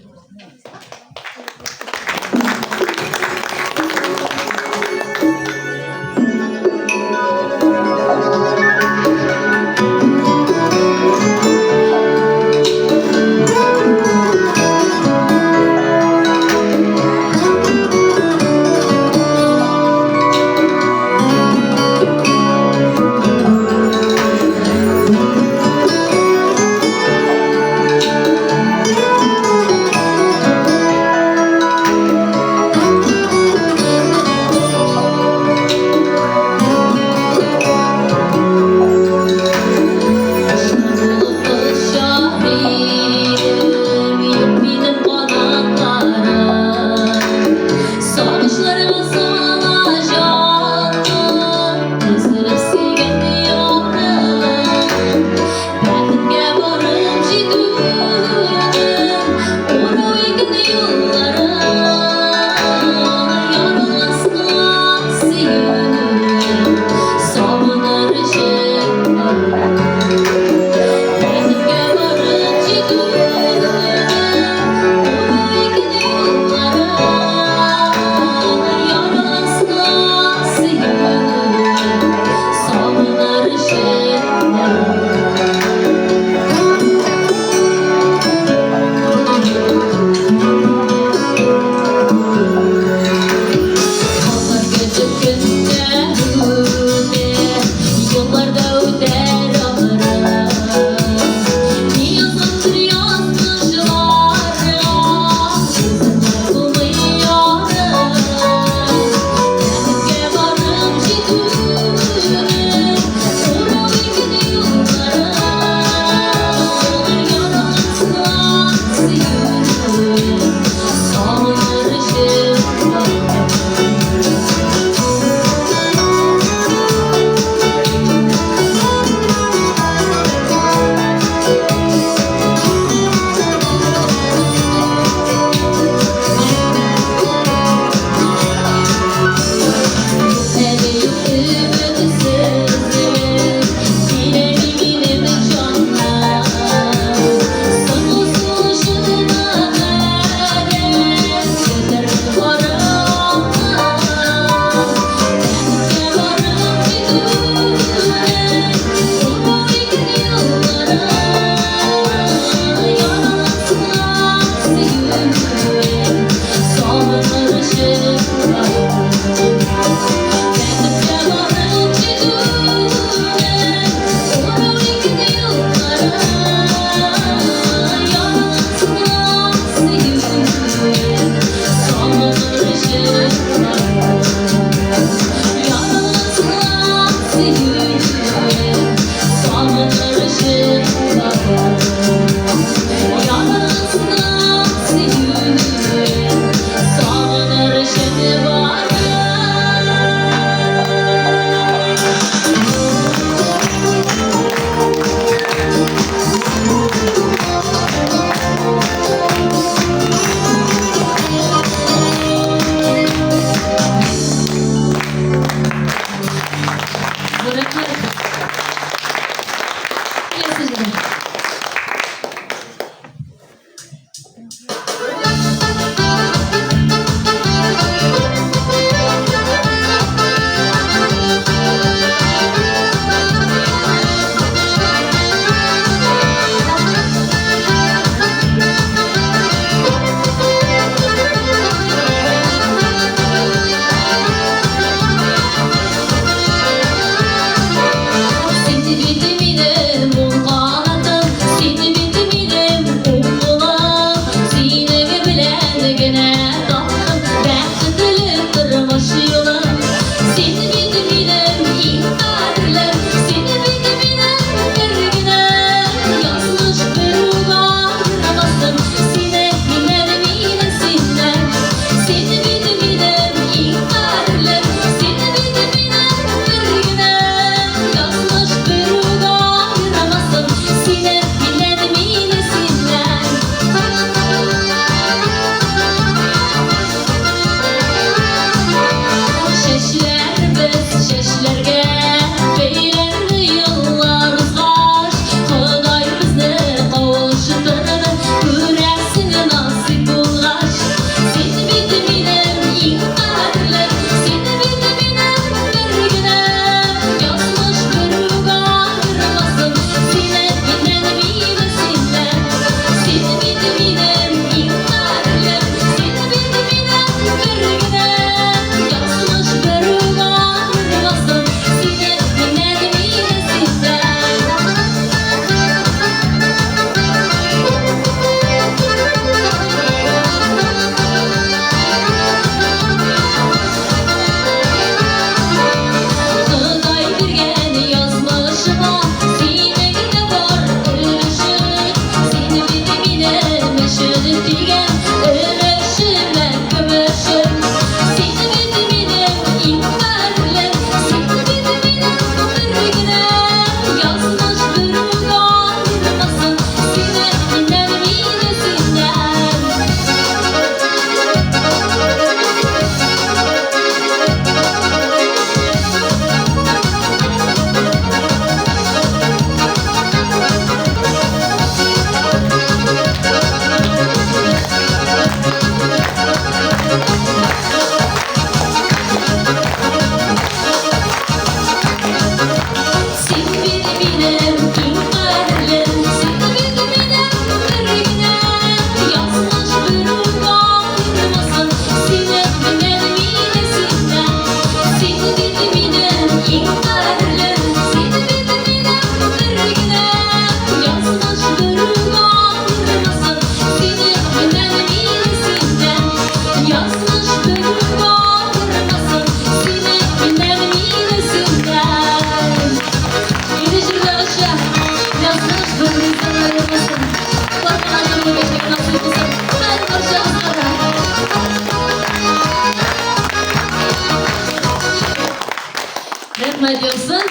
Рәхмәт яусын.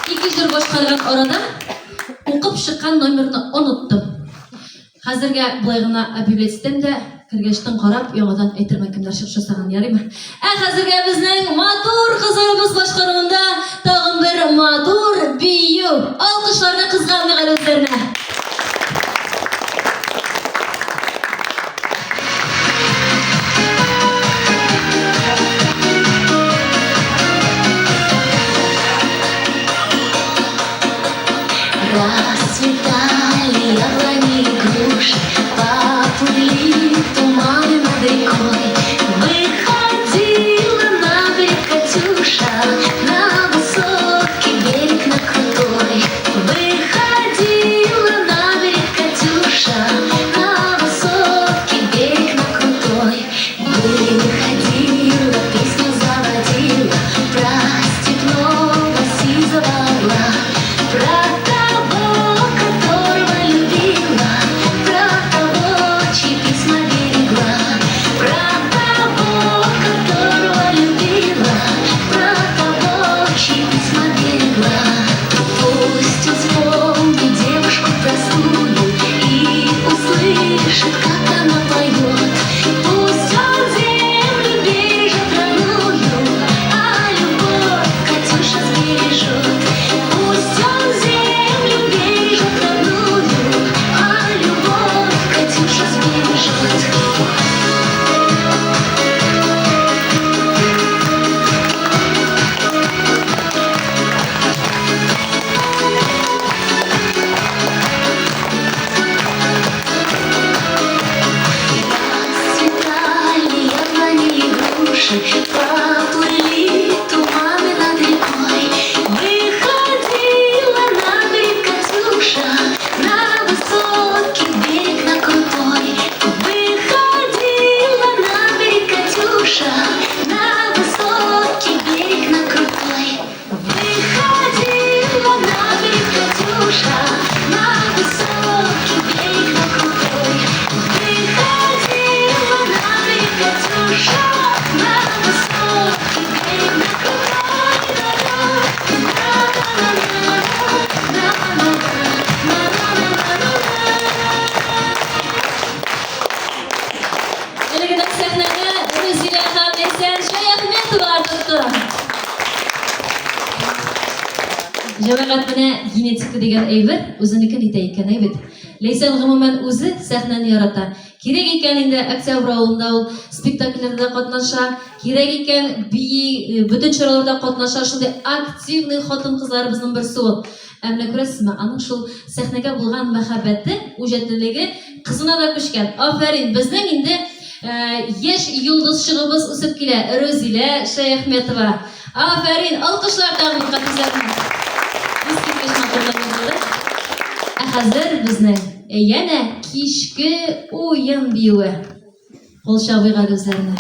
Ике җыр башкарган арада укып чыккан номерны оныттым. Хәзергә болай гына объявлять итәм дә, кергәчтен карап, яңадан әйтермен кемнәр чыгыш ясаган, ярыймы? Ә хәзергә безнең матур кызларыбыз башкаруында тагын бер матур бию. Алкышларны кызганмыйк әле үзләренә. Расцветали яблони и груши, поплыли туманы над рекой. Выходила на берег Катюша, на высокий берег, на крутой. Выходила на берег Катюша, на высокий берег, на крутой. Выходила, песню заводила про степного сизого орла, про того, которого любила, про того, чьи письма берегла, про того, которого любила, про того, чьи письма берегла. Пусть он вспомнит девушку простую и услышит, как она поет. Пусть он землю бережет родную, а любовь Катюша сбережет. Пусть он землю бережет родную, а любовь Катюша сбережет. Расцветали яблони и груши, поплыли туманы над рекой. Выходила на берег Катюша, на высокий берег, на крутой. Выходила на берег Катюша, на высокий берег, на крутой. Выходила на берег Катюша, на высокий берег, на крутой. Выходила на берег Катюша, на высокий берег, на крутой. Әлеге дә сәхнәне Рузилә һәм Ләйсән Шәяхмәтовалар тотты. Җәмәгать менә генетика дигән әйбер үзенекен итә икән, әй бит. Ләйсән гомумән үзе сәхнәне ярата. Кирәк икән инде Октябрь авылында ул спектакльләрдә катнаша, кирәк икән бии, бөтен чараларда катнаша, шундый активный хатын-кызларыбызның берсе ул. Ә менә күрәсезме, аның шул сәхнәгә булган мәхәббәте, үҗәтлелеге кызына да күчкән. Афәрин, безнең инде яшь йолдызчыгыбыз үсеп килә, Рузилә Шәяхметова. Афәрин, алкышлар тагын бер кат үзләренә. Искиткеч матур булды. Ә хәзер безнең янә кичке уен биюе. Кул чабыйк әле үзләренә.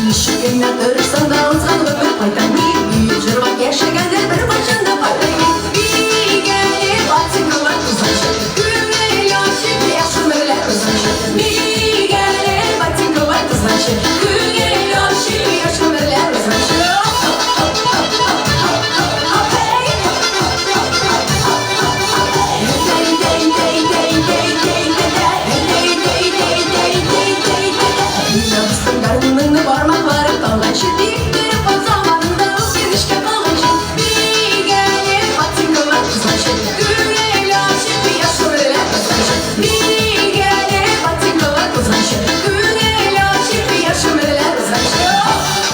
Ничек кенә тырышсаң да узган гомер кайтармый. Биеп җырлап яшәгәннәр беркайчан да картаймый. Бигәле ботинкалар тузганчы, күңел ачып яшь гомерләр узганчы. Бигәле ботинкалар тузганчы, күңел ачып яшь гомерләр узганчы. Хоп, хоп, хоп, хоп, хоп, хоп, хоп, эй! Хоп, хоп, хоп, хоп, хоп, хоп, эй! Дей, дей, дей, дей, дей, дей, дей, дей, дей, дей, дей, дей, дей, дей, дей. Уйнап гармуныңны бармакларың талганчы, типтереп ат заманыңда үкенечкә калганчы. Бигәле ботинкалар тузганчы, күңел ачып яшь гомерләр узганчы. Бигәле ботинкалар тузганчы, күңел ачып яшь гомерләр узганчы.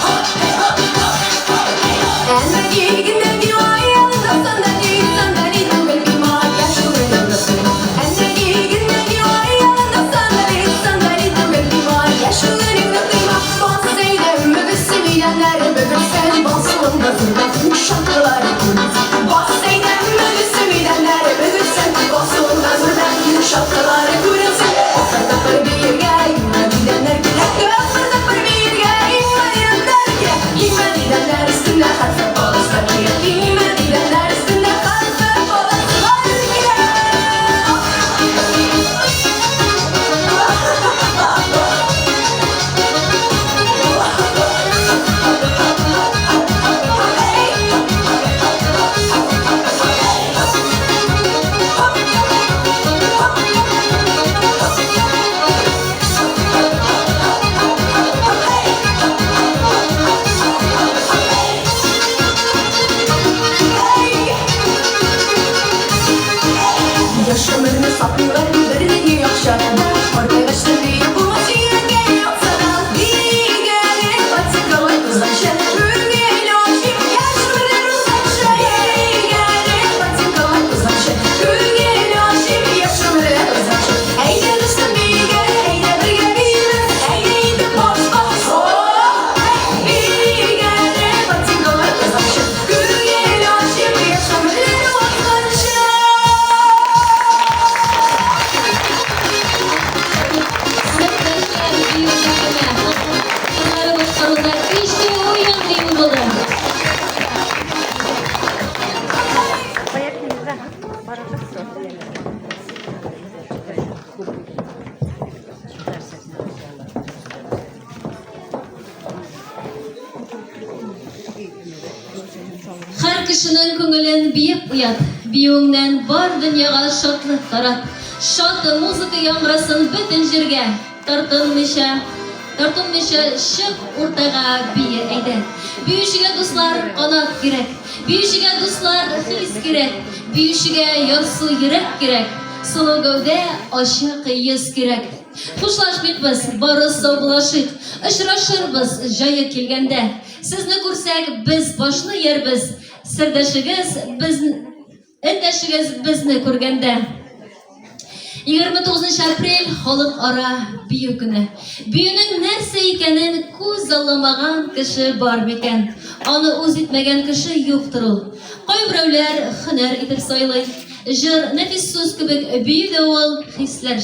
Хоп, хоп, хоп, хоп, Әнә килгәндә аягында сандали, сандали түгел миңа яшь гомерләр Әнә килгәндә аягында сандали, сандали түгел миңа яшь гомереңне тыйма. Бас әйдә. залында көчле уен биюе булды. Һәр кешенең күңелен биеп уят, биюеңнән бар дөньяга шатлык тарат. Шат музыка яңгырасын бөтен җиргә, тартынмыйча, тартынмыйча чык уртага бие әйдә. Биючегә дуслар канат кирәк, биючегә дуслар хис кирәк, биючегә ярсу йөрәк кирәк, сылу гәүдә, ачык йөз кирәк. Хушлашмыйк без, бары саубуллашыйк, очрашырбыз җае килгәндә. Сезне күрсәк, без башны иярбез, сердәшегез без эндәшегез безне күргәндә. 29 апрель халыкара бию көне. Биюнең нәрсә икәнен күз алламаган кеше бар микән? Аны үз итмәгән кеше юктыр ул. Кайберәүләр һөнәр итеп сайлый. Җыр, нәфис сүз кебек бию дә ул хисләр.